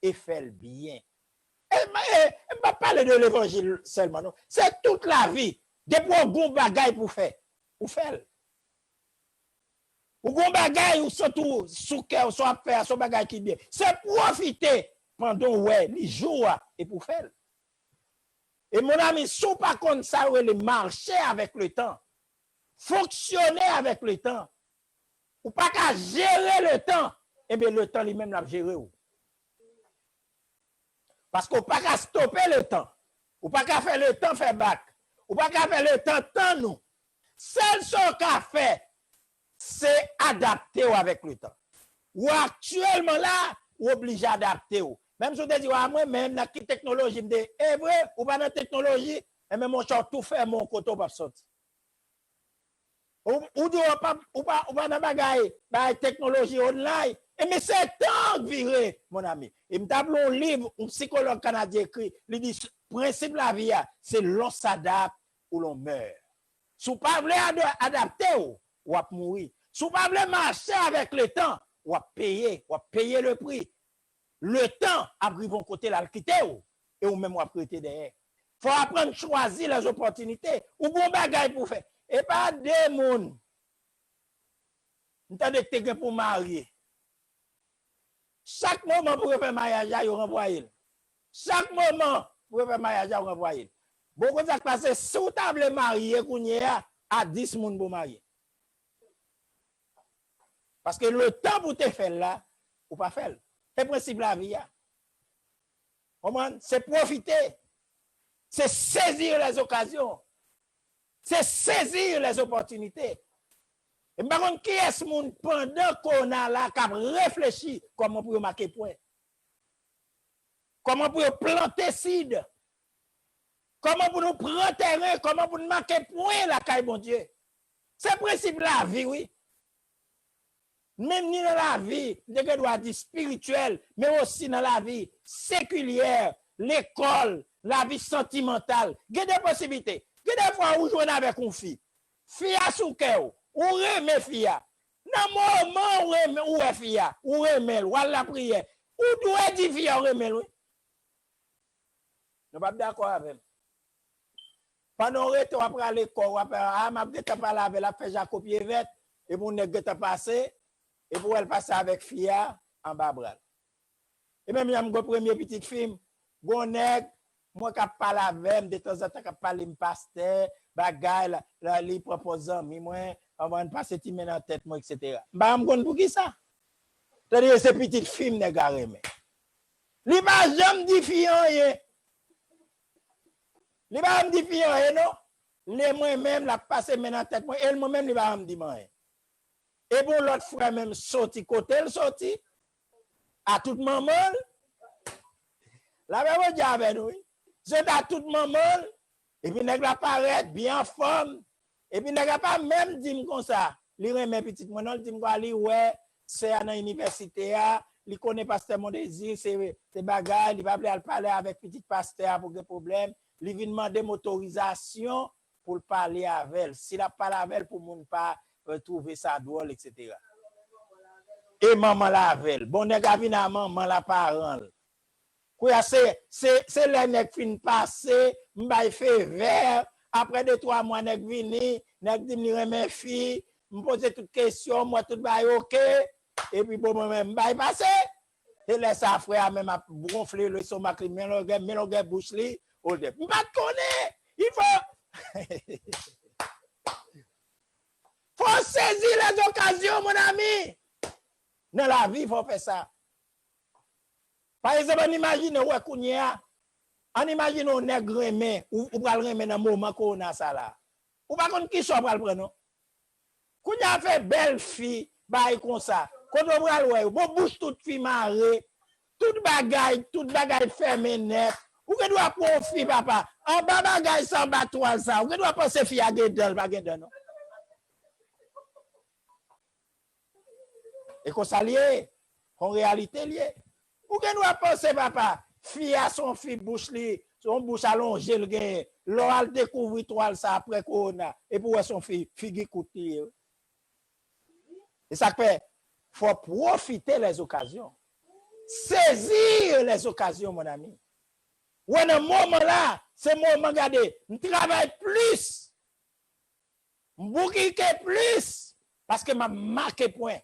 e fè l byen. E, e, e m p ap pale de levanjil sèlman, non. Se tout lavi. Depi w gon bagay pou fè, ou fè l. Ou gon bagay, ou santi w sou kè w, sa w ap fè a, se yon bagay ki byen. Se pwofite pandan w wè li jou a, epi w fè l. E mon ami, si w pa konn sa yo rele mache avèk letan, fonksyone avèk letan, ou pa ka jere letan, ebyen letan li menm l ap jere w. Paske w pa ka stope letan. Ou pa ka fè letan fè bak. Ou pa ka fè letan tann ou. Sèl sa w ka fè, se adapte w avèk letan. Ou aktyèlman la, ou oblije adapte w. Menm si w te di, "A, mwen menm, nan ki teknoloji m te?" E vre, ou pa nan teknoloji, enben monchè, w tou fèmen yon kote w p ap sòti. Ou, ou di w pa, ou pa, ou pa nan bagay, bagay teknoloji online. Enben se tan k vire, mon ami. E m t ap li yon liv, yon sikològ kanadyen ekri, li di, prensip lavi a, se l'on s'adapte ou l'on meurt. Si w pa vle ad-, adapte w, w ap mouri. Si w pa vle mache avèk letan, w ap peye, w ap peye le pri. Letan ap rive yon kote l al kite w, e ou menm w ap rete dèyè. Fò w aprann chwazi lèzopòtinite. Ou gon bagay pou w fè. E pa de moun. M tande k te gen pou w marye. Chak moman pou refè maryaj la, yo ranvwaye l. Chak moman pou refè maryaj la, yo ranvwaye l. Bon, konn sa k pase, si w ta vle marye kounye a, a dis moun pou w marye. Paske letan pou w te fè l la, ou pa fè l. Se prensip lavi a. Konprann? Se pwofite. Se sezi lèzokazyon. Se sezi lèzopòtinite. E m pa konn kiyès moun pandan kowona la k ap reflechi kòman pou yo make pwen. Kòman pou yo plante sid. Kòman pou nou pran teren, kòman pou nou make pwen lakay Bondye. Se prensip lavi, wi. Menm ni nan lavi, m te gen dwa di espirityèl, men osi nan lavi sekilyè, lekòl, lavi santimantal. Gen de posiblite. Gen de fwa ou jwenn avèk yon fi. Fi a sou kè w. Ou renmen fi a. Nan moman ou renmen, ou wè fi a, ou renmen l, w al lapriyè. Ou dwe di fi a ou renmen l, wi. Nou p ap dakò avè m. Pandan w rete, w ap rale kò w, w ap, a, m ap gentan pale avè l, ap fè jako pye vèt, epi yon nèg gentan pase, epi w wè l pase avèk fi a anba bra l. E menm jan m gen premye pitit fi m, gon nèg, mwen k ap pale avè m, detanzantan k ap pale m pastè, bagay, la, la, li pran pòz zanmi mwen, anvan l pase ti men nan tèt mwen, etsetera. M pa janm konn poukisa. Tande se pitit fi m nèg la renmen. Li pa janm di fi anyen. Li pa janm di fi anyen, non. Lè mwen menm, l ap pase men nan tèt mwen, e l mwen menm, li pa janm di m anyen. Epi yon lòt frè menm soti kote l soti, a tout manman l. Lapè Bondye avè nou, wi. Soti a tout manman l, epi nèg la parèt byen anfòm, epi nèg la pa menm di m konsa, li renmen pitit mwen non, li di m kwa li wè sè a nan inivèsite a, li konnen pastè Mondésir, se, se bagay, li pa vle al pale avèk pitit pastè a pou gen pwoblèm, li vin mande m otorizasyon pou l pale avè l, si l ap pale avè l pou moun pa, euh, twouve sa dwòl, etsetera. E manman l avè l. Bon, nèg la vin a manman l, a paran l. Kounye a se, se, se lè nèg fin pase, m bay fevè, apre de twa mwa nèg vini, nèg di m li renmen fi, m poze tout kesyon, m wè tout bagay oke, epi bon mwen menm m bay pase. E lè sa frè a menm ap gonfle lestomak li, men longè, men longè bouch li, oltè. M pa t konnen, il faut, faut saisir les occasions, mon ami. Nan lavi, fò w fè sa. Pa egzanp, ann imajine w wè kounye a, ann imajine w nèg renmen, ou, ou pral renmen nan moman kowona sa la. Ou pa konn kisa w pral pran non. Kounye a fè bèl fi, bay konsa. Kote w pral wè yo? Bon, bouch tout fi mare, tout bagay, tout bagay fèmen nèt. Ou gen dwa pran yon fi, papa. Anba bagay sa, anba twal sa, ou gen dwa panse fi a gen dan, l pa gen dan non. E konsa l ye, yon reyalite l ye. Ou gen dwa panse, papa, fi a se yon fi bouch li, se yon bouch alonje l genyen. Lè w al dekouvri twal sa apre kowona, epi w wè se yon fi, figi kout li ye. E sa k fè, fò pwofite les occasions. Saisir les occasions, mon ami. Wè nan moman la, se moman, gade, m travay plis. M boukike plis, paske m ap make pwen.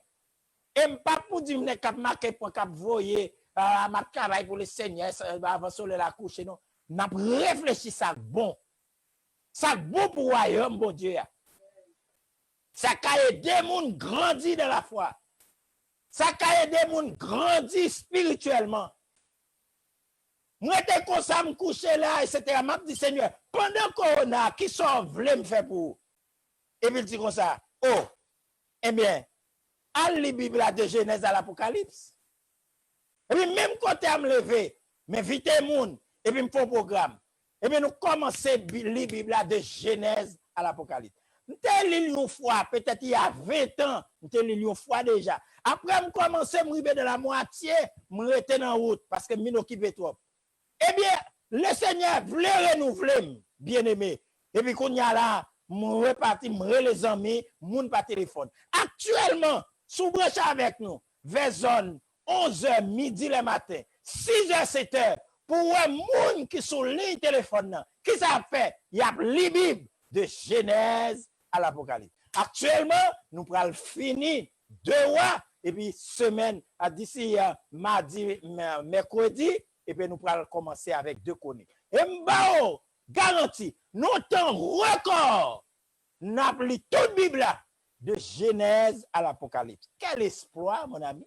E m p ap pou di m nèg k ap make pwen, k ap voye, ah, m ap travay pou Lesenyè, sa, avan solèy la kouche, non. N ap reflechi sa k bon. Sa k bon pou wayòm Bondye a. Sa ka ede moun grandi dans la foi. Sa ka ede moun grandi espirityèlman. M rete konsa, m kouche la, etsetera. M ap di, Senyè, pandan kowona, kisa w vle m fè pou ou? Epi l di konsa, o, ebyen, al li Bib la de Jenèz a Lapokalips. Epi menm kote a m leve, m envite moun, epi m fè yon pwogram. Epi nou kòmanse bi-, li Bib la de Jenèz a Lapokalips. M te li l yon fwa, petèt il y a ven tan, m te li l yon fwa deja. Apre m kòmanse, m rive nan lamwatye, m rete nan wout, paske m vin okipe twòp. Ebyen, Lesenyè vle renouvle m, byeneme. Epi kounye a la, m repati, m rele zanmi, moun pa telefòn. Aktyèlman, si w branche avèk nou, vè zòn onz è midi lè maten, sis è sèt è, pou w wè moun ki sou liy telefòn nan. Kisa y ap fè? Y ap li Bib de Jenèz a Lapokalips. Aktyèlman, nou pral fini de Wa, epi semèn, a, disi, a, madi, mè-, mèkredi, epi nou pral kòmanse avèk de Kwonik. E m ba w garanti, nan tan rekò, n ap li tout Bib la, de Jenèz a Lapokalips. Quel espoir, mon ami!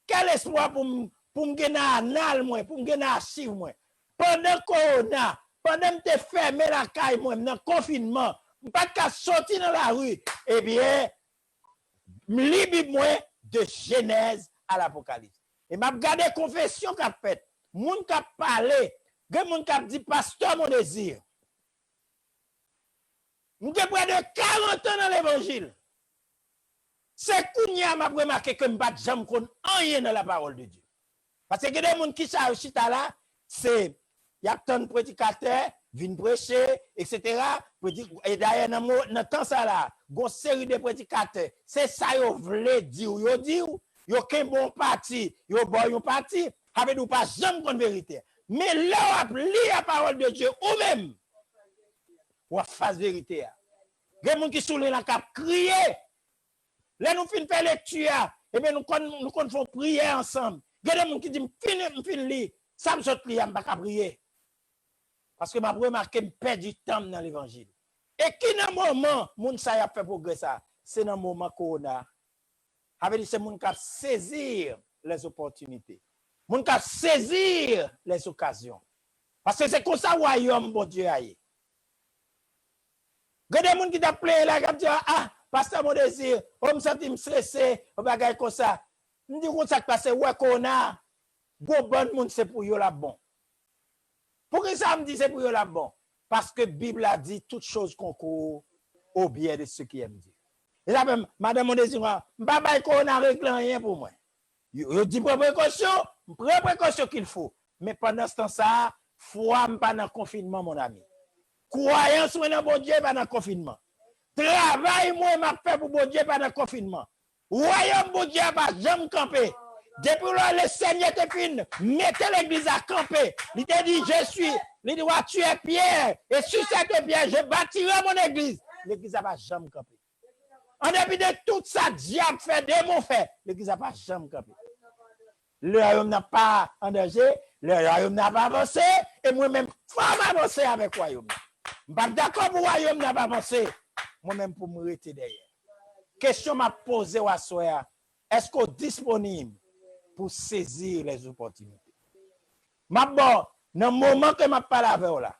Quel espoir pou m, pou m gen nan anal mwen, pou m gen nan achiv mwen. Pandan kowona, pandan m te fèmen lakay mwen, m nan konfinman, m pa t ka soti nan lari, ebyen, m li Bib mwen de Jenèz a Lapokalips. E m ap gade konfesyon k ap fèt, moun k ap pale, gen moun k ap di, Pastè Mondésir, m gen prè de karant an nan levanjil. Se kounye a m ap remake ke m pa t janm konn anyen nan la parole de Dieu. Paske gen de moun ki sa yo chita la, se y ap tann predikatè vin preche, etsetera. Predi-, e dayè nan mo-, nan tan sa la, gon seri de predikatè, se sa yo vle di w, yo di w, yo kenbe yon pati, yo ba w yon pati, sa vle di w pa janm konn verite a. Men lè w ap li la parole de Dieu ou menm, w ap fas verite a. Gen moun ki sou liy lan k ap kriye. Lè nou fin fè lekti a, ebyen nou konn, nou konn fè yon priyè ansanm. Gen de moun ki di, "M fin, m fin li, sa m sot li a, m pa ka priye." Paske m ap remake m pèdi tan m nan levanjil. E ki nan moman moun sa y ap fè pwogrè sa? Se nan moman kowona. Sa vle di se moun k ap sezi les opportunités. Moun k ap sezi les occasions. Paske se konsa wayòm Bondye a ye. Gen de moun ki t ap plenyen la, k ap di, "Ah, pastè Mondésir, o m santi m strese, o bagay konsa." M di, "Konn sa k pase, ou wè kowona, gon bann moun se pou yo l ap bon." Poukisa m di se pou yo l ap bon? Paske Bib la di, "Toutes choses concourent au bien de ceux qui aiment Dieu." E sa fè m, madanm Mondeziwa, m pa bay kowona regle anyen pou mwen. Yo, yo di pran prekosyon, m pran prekosyon qu'il faut. Men pandan se tan sa a, fwa m pa nan konfinman, mon ami. Kwayans mwen nan Bondye pa nan konfinman. Travay mwen m ap fè pou Bondye pa nan konfinman. Wayòm Bondye a pa janm kanpe. Depi lè Lesenyè te fin mete legliz la kanpe, li te di, je suis, li di, wa, tu es Pierre, et sur cette pierre, je bâtirai mon église. Legliz la pa janm kanpe. An depi de tout sa dyab fè, demon fè, legliz la pa janm kanpe. Lè wayòm nan pa an danje, lè wayòm nan ap avanse, e mwen menm, fò m avanse avèk wayòm nan. M p ap dakò pou wayòm nan ap avanse, mwen menm pou m rete dèyè. Kesyon m ap poze w aswè a, èske w disponib pou sezi lèzopòtinite? M ap ba w, nan moman ke m ap pale avè w la,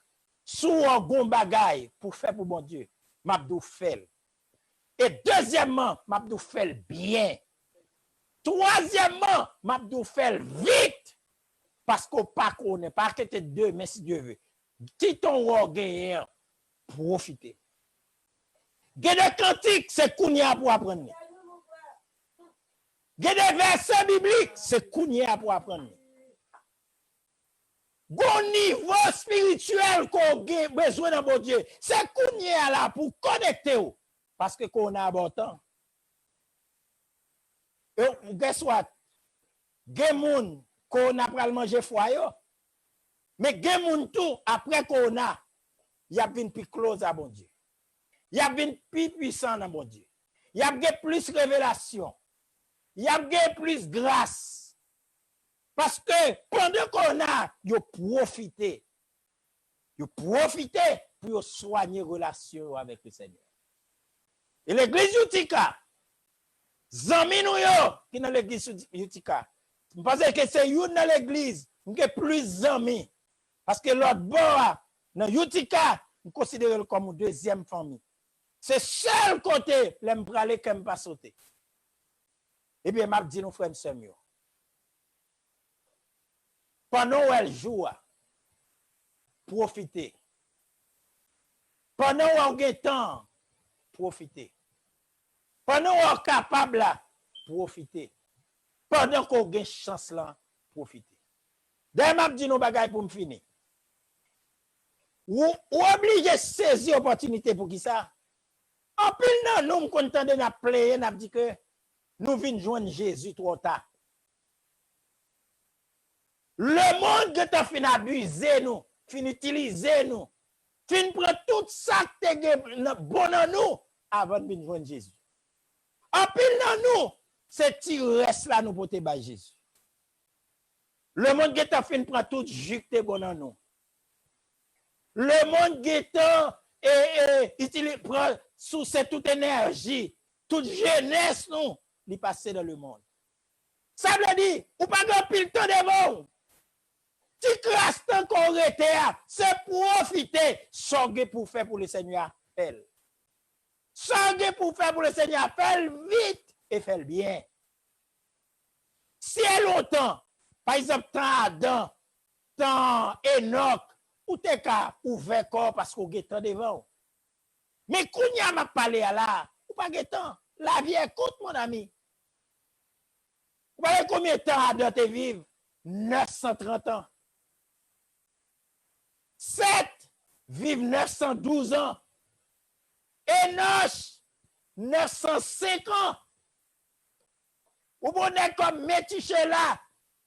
si w wè w gon bagay pou fè pou Bondye, m ap di w fè l. E dezyèmman, m ap di w fè l byen. Twazyèmman, m ap di w fè l vit. Paske w pa konnen, pa kite demen, si Dye ve. Ti tan w wè w genyen an, pwofite. Gen de kantik, se kounye a pou w aprann li. Gen de vèsè biblik, se kounye a pou w aprann li. Gon nivo espirityèl ke w gen bezwen nan Bondye. Se kounye a la pou w konekte w. Paske kowona a ba w tan. E guess what? Gen moun, kowona pral manje fwa yo. Men gen moun tou, apre kowona, y ap vin pi close a Bondye. Y ap vin pi pwisan nan Bondye. Y ap gen plis revelasyon. Y ap gen plis gras. Paske pandan kowona, yo pwofite. Yo pwofite pou yo swanye relasyon yo avèk Lesenyè. E legliz Utica, zanmi nou yo ki nan legliz Utica, m panse ke se youn nan legliz m gen plis zanmi. Paske lòt bò a, nan Utica, m konsidere l kòm yon dezyèm fanmi. Se sèl kote, lè m prale, kè m pa sote. Ebyen, m ap di nou, frè m, sè m yo, pandan w wè l jou a, pwofite. Pandan w wè w gen tan an, pwofite. Pandan w wè w kapab la, pwofite. Pandan ke w gen chans lan, pwofite. Dayè, m ap di nou bagay pou m fini. Ou, ou oblije sezi opòtinite. Poukisa? Anpil nan nou, m konn tande n ap plenyen, n ap di ke nou vin jwenn Jezi twò ta. Lemonn gentan fin abize nou, fin itilize nou, fin pran tout sa k te gen nan, bon nan nou, avan n vin jwenn Jezi. Anpil nan nou, se ti rès la nou pote bay Jezi. Lemonn gentan fin pran tout ji k te bon nan nou. Lemonn gentan, e, e, itili-, pran, souse tout enèji, tout jenès nou, li pase nan lemonn. Sa vle di, ou pa gen anpil tan devan w. Ti kras tan ke w rete a, se pwofite. Sa w gen pou w fè pou Lesenyè a, fè l. Sa w gen pou w fè pou Lesenyè a, fè l vit e fè l byen. Si e lontan, pa egzanp, tan Adan, tan Enòk, ou te ka ouvè kò w paske w gen tan devan w. Men kounye a m ap pale a la, ou pa gen tan. Lavi est courte, mon ami. Ou pa wè konbyen tan Adan te viv? Nèf san trant an. Sèt viv nèf san douz an. Enòch, nèf san senk an. Ou bon nèg kòm Metichela,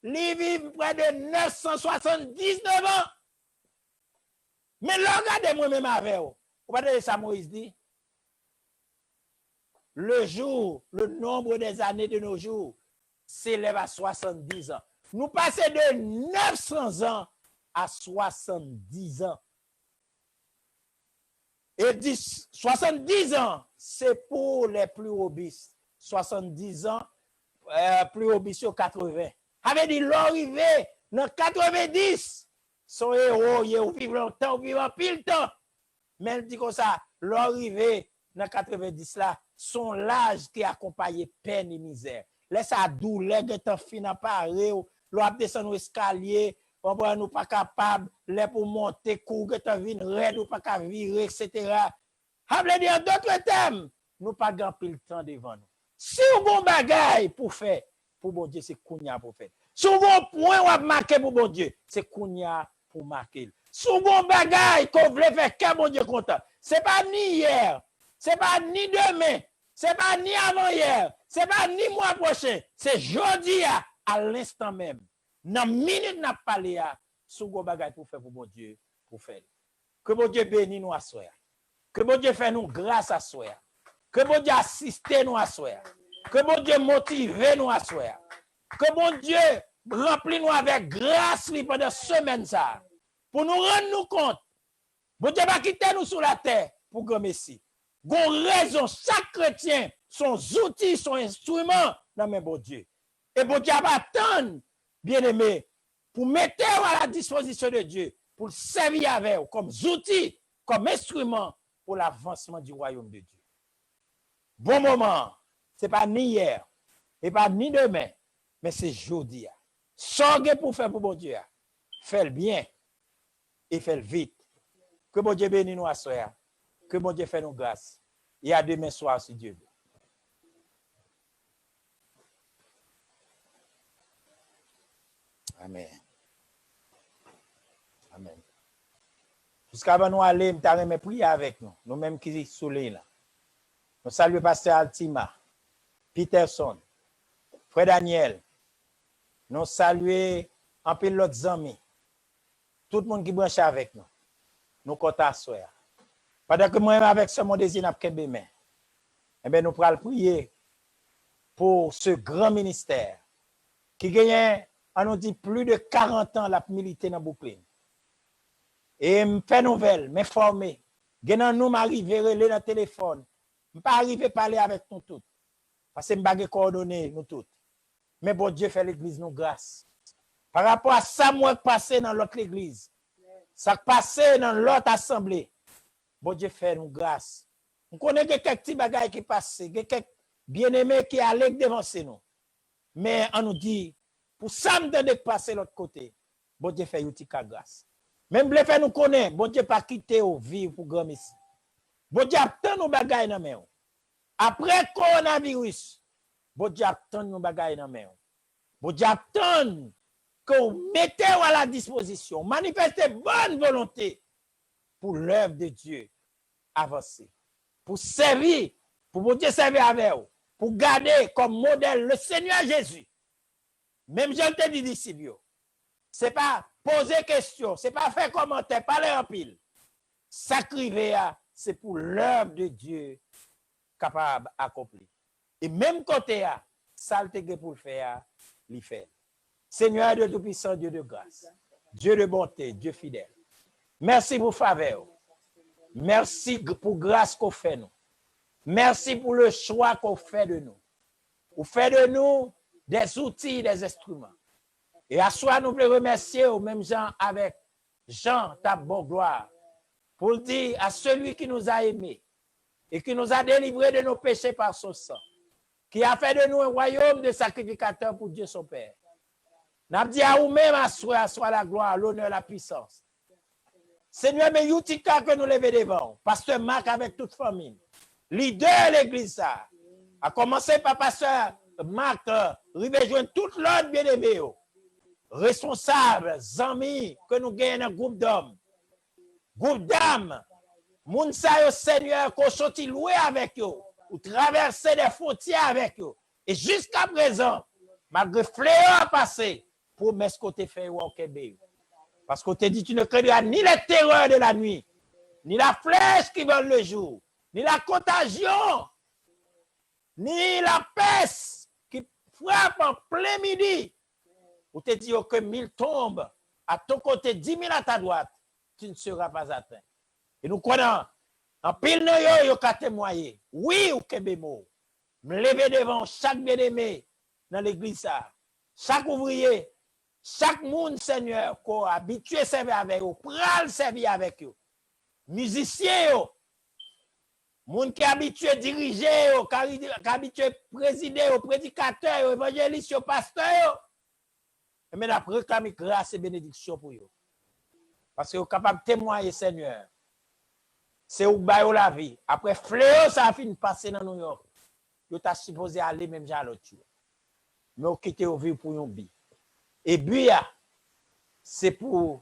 li viv prè de nèf san swasanndiznèf an. Men lè w gade mwen menm avè w, ou pa tande sa Moyiz di? Le jour, le nombre des années de nos jours s'élève à soixante-dix ans. Nou pase de nèf san zan a swasanndizan. E dis, swasanndizan, se pou les plus robustes. Swasanndizan, euh, pli obis yo katreven. Sa vle di, lè w rive nan katrevendis, se yon ewo w ye, ou viv lontan, ou viv anpil tan. Men l di konsa, lè w rive nan katrevendis la, se yon laj ki akonpaye pèn e mizè. Lè sa a, doulè gentan fin anpare w, lè w ap desann yon eskalye, w konprann, ou pa kapab, lè pou w monte, kou w gentan vin rèd, ou pa ka vire, etsetera. Sa vle di, an dòt tèm, nou pa gen anpil tan devan nou. Si w gen yon bagay pou fè pou Bondye, se kounye a pou w fè l. Si w gen yon pwen w ap make pou Bondye, se kounye a pou w make l. Si w gen yon bagay ke w vle fè kè Bondye kontan, se pa ni yè, se pa ni demen, se pa ni avanyè, se pa ni mwa pwochen, se jodi a, a lenstan menm. Nan minit n ap pale a, si w gen yon bagay pou w fè pou Bondye, pou w fè l. Ke Bondye beni nou aswè a. Ke Bondye fè nou gras aswè a. Ke Bondye asiste nou aswè a. Ke Bondye motive nou aswè a. Ke Bondye ranpli nou avèk gras li pandan semèn sa a. Pou nou rann nou kont, Bondye pa kite nou sou latè pou granmesi. Gon rezon, chak kretyen se yon zouti, se yon enstriman nan men Bondye. E Bondye ap atann, byeneme, pou mete w a la dispozisyon de Dye, pou l sèvi avè w kòm zouti, kòm enstriman pou lavansman di wayòm de Dye. Bon moman an, se pa ni yè, e pa ni demen, men se jodi a. Sa w gen pou w fè pou Bondye a, fè l byen e fè l vit. Ke Bondye beni nou aswè a. Ke Bondye fè nou gras. E a demen swa, si Dye vle. Amèn. Amèn. Jiskavan nou ale, m ta renmen priye avèk nou, nou menm ki sou liy lan. Nou salye pastè Altima, Peterson, frè Daniel. Nou salye anpil lòt zanmi. Tout moun ki branche avèk nou. Nou kontan aswè a. Pandan ke mwen menm avèk sè Mondésir n ap kenbe men, enben, nou pral priye pou ce grand ministère ki genyen, an nou di, plis de karant an l ap milite nan Brooklyn. E m fè nouvèl, m enfòme. Gen nan nou m arive rele nan telefòn. M pa arive pale avèk nou tout. Paske m pa gen kowòdone nou tout. Men Bondye fè legliz nou gras. Pa rapò a sa m wè k pase nan lòt legliz, sa k pase nan lòt asanble, Bondye fè nou gras. M konnen gen kèk ti bagay ki pase, gen kèk byeneme ki ale k devanse nou. Men an nou di, pou sa m tande k pase lòt kote, Bondye fè Utica gras. Men m vle fè nou konnen, Bondye pa kite w viv pou granmesi. Bondye ap tann yon bagay nan men w. Apre kowonaviris, Bondye ap tann yon bagay nan men w. Bondye ap tann ke w mete w a la dispozisyon, w manifeste bòn volonte pou lèv de Dye avanse, pou sèvi, pou Bondye sèvi avè w, pou gade kòm modèl le Senyè Jezi. Menm jan l te di disip yo, se pa poze kesyon, se pa fè kòmantè, pale anpil. Sa k rive a, se pou lèv de Dye kapab akonpli. E menm kote a, sa l te gen pou l fè a, li fè l. Seigneur Dieu Tout-Puissant, Dieu de grâce, Dieu de bonté, Dieu fidèle. Mèsi pou favè w. Mèsi g- pou gras ke w fè nou. Mèsi pou le choix ke w fè de nou. Ou fè de nou des outils, des instruments. E aswè a nou vle remèsye w menm jan avèk Jan t ap ba w glwa, pou l di, à celui qui nous a aimés et qui nous a délivrés de nos péchés par son sang, qui a fait de nous un royaume de sacrificateurs pour Dieu son Père. N ap di a ou menm aswè a, soit la gloire, l'honneur, la puissance. Senyè, men Utica ke nou leve devan w, pastè Marc avèk tout fanmi l, lidè legliz sa a, a kòmanse pa pastè Marc, rive jwenn tout lòt byeneme yo, responsab, zanmi ke nou genyen nan gwoup dòm, gwoup dam, moun sa yo, Senyè, ke w soti lwen avèk yo, ou travèse de fwontyè avèk yo, e jiskaprezan, malgre fleyo a pase, pwomès ke w te fè yo a, w kenbe yo. Paske w te di, tu ne craindras ni les terreurs de la nuit, ni la flèche qui vole le jour, ni la contagion, ni la peste qui frappe en plein midi. Ou te di yo que mille tombent à ton côté, dix mille à ta droite, tu ne seras pas atteint. E nou konnen, anpil nan yo, yo ka temwaye. Wi, ou kenbe mo w. M leve devan w chak byeneme nan legliz sa a. Chak ouvriye, chak moun, Senyè, ke w abitye sèvi avè yo, pral sèvi avèk yo. Mizisyen yo, moun ki abitye dirije yo, ki ari- ki abitye prezide yo, predikatè yo, evanjelis yo, pastè yo. Enben, n ap reklame gras e benediksyon pou yo. Paske yo kapab temwaye, Senyè, Se ou k ba yo lavi. Apre fleyo sa a fin pase nan Nouyòk, yo ta sipoze ale menm jan a lòt yo. Men ou kite yo viv pou yon bi. E bi a, se pou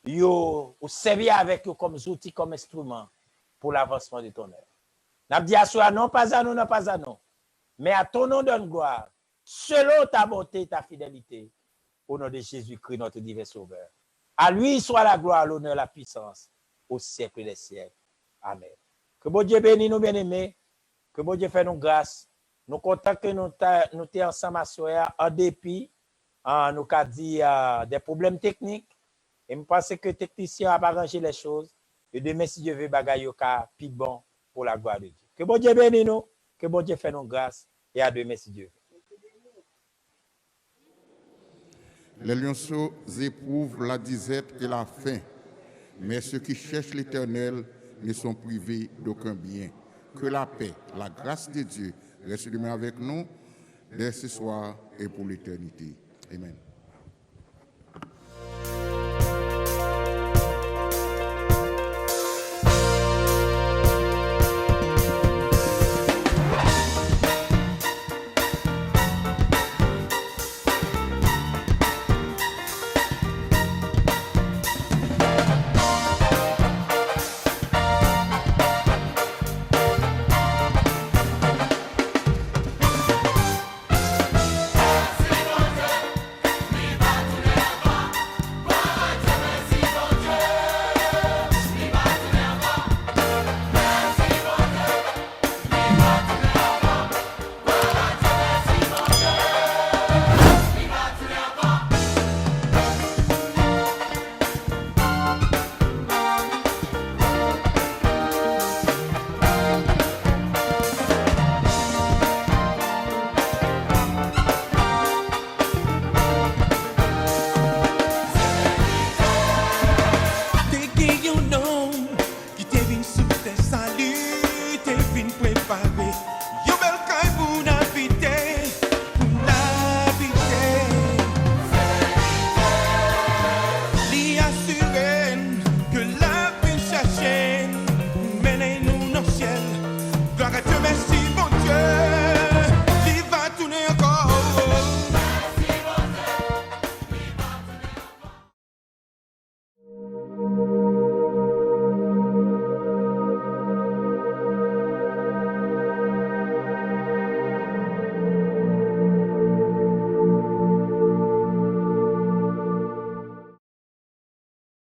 yo, ou sèvi avèk yo kòm zouti, kòm enstriman pou lavansman de ton œuvre. N ap di aswè a, non pas à nous, non pas à nous, mais à ton nom donne gloire, selon ta bonté et ta fidélité, au nom de Jésus-Christ, notre divin Sauveur. À lui soit la gloire, l'honneur, la puissance, au siècle des siècles. Amen. Ke Bondye beni nou, byeneme. Ke Bondye fè nou gras. Nou kontan ke nou ta, nou te ansanm aswè a, an depi, ah, nou ka di, ah, de pwoblèm teknik. E m panse ke teknisyen ap aranje les choses. E demen, si Dye ve, bagay yo ka pi bon pour la gloire de Dieu. Ke Bondye beni nou. Ke Bondye fè nou gras. E a demen, si Dye ve. Les lionceaux éprouvent la disette et la faim, mais ceux qui cherchent l'Éternel ne sont privés d'aucun bien. Que la paix, la grâce de Dieu reste demeure avec nous dès ce soir et pour l'éternité. Amen. Te gen yon nonm ki te vin sou tè sali, te vin prepare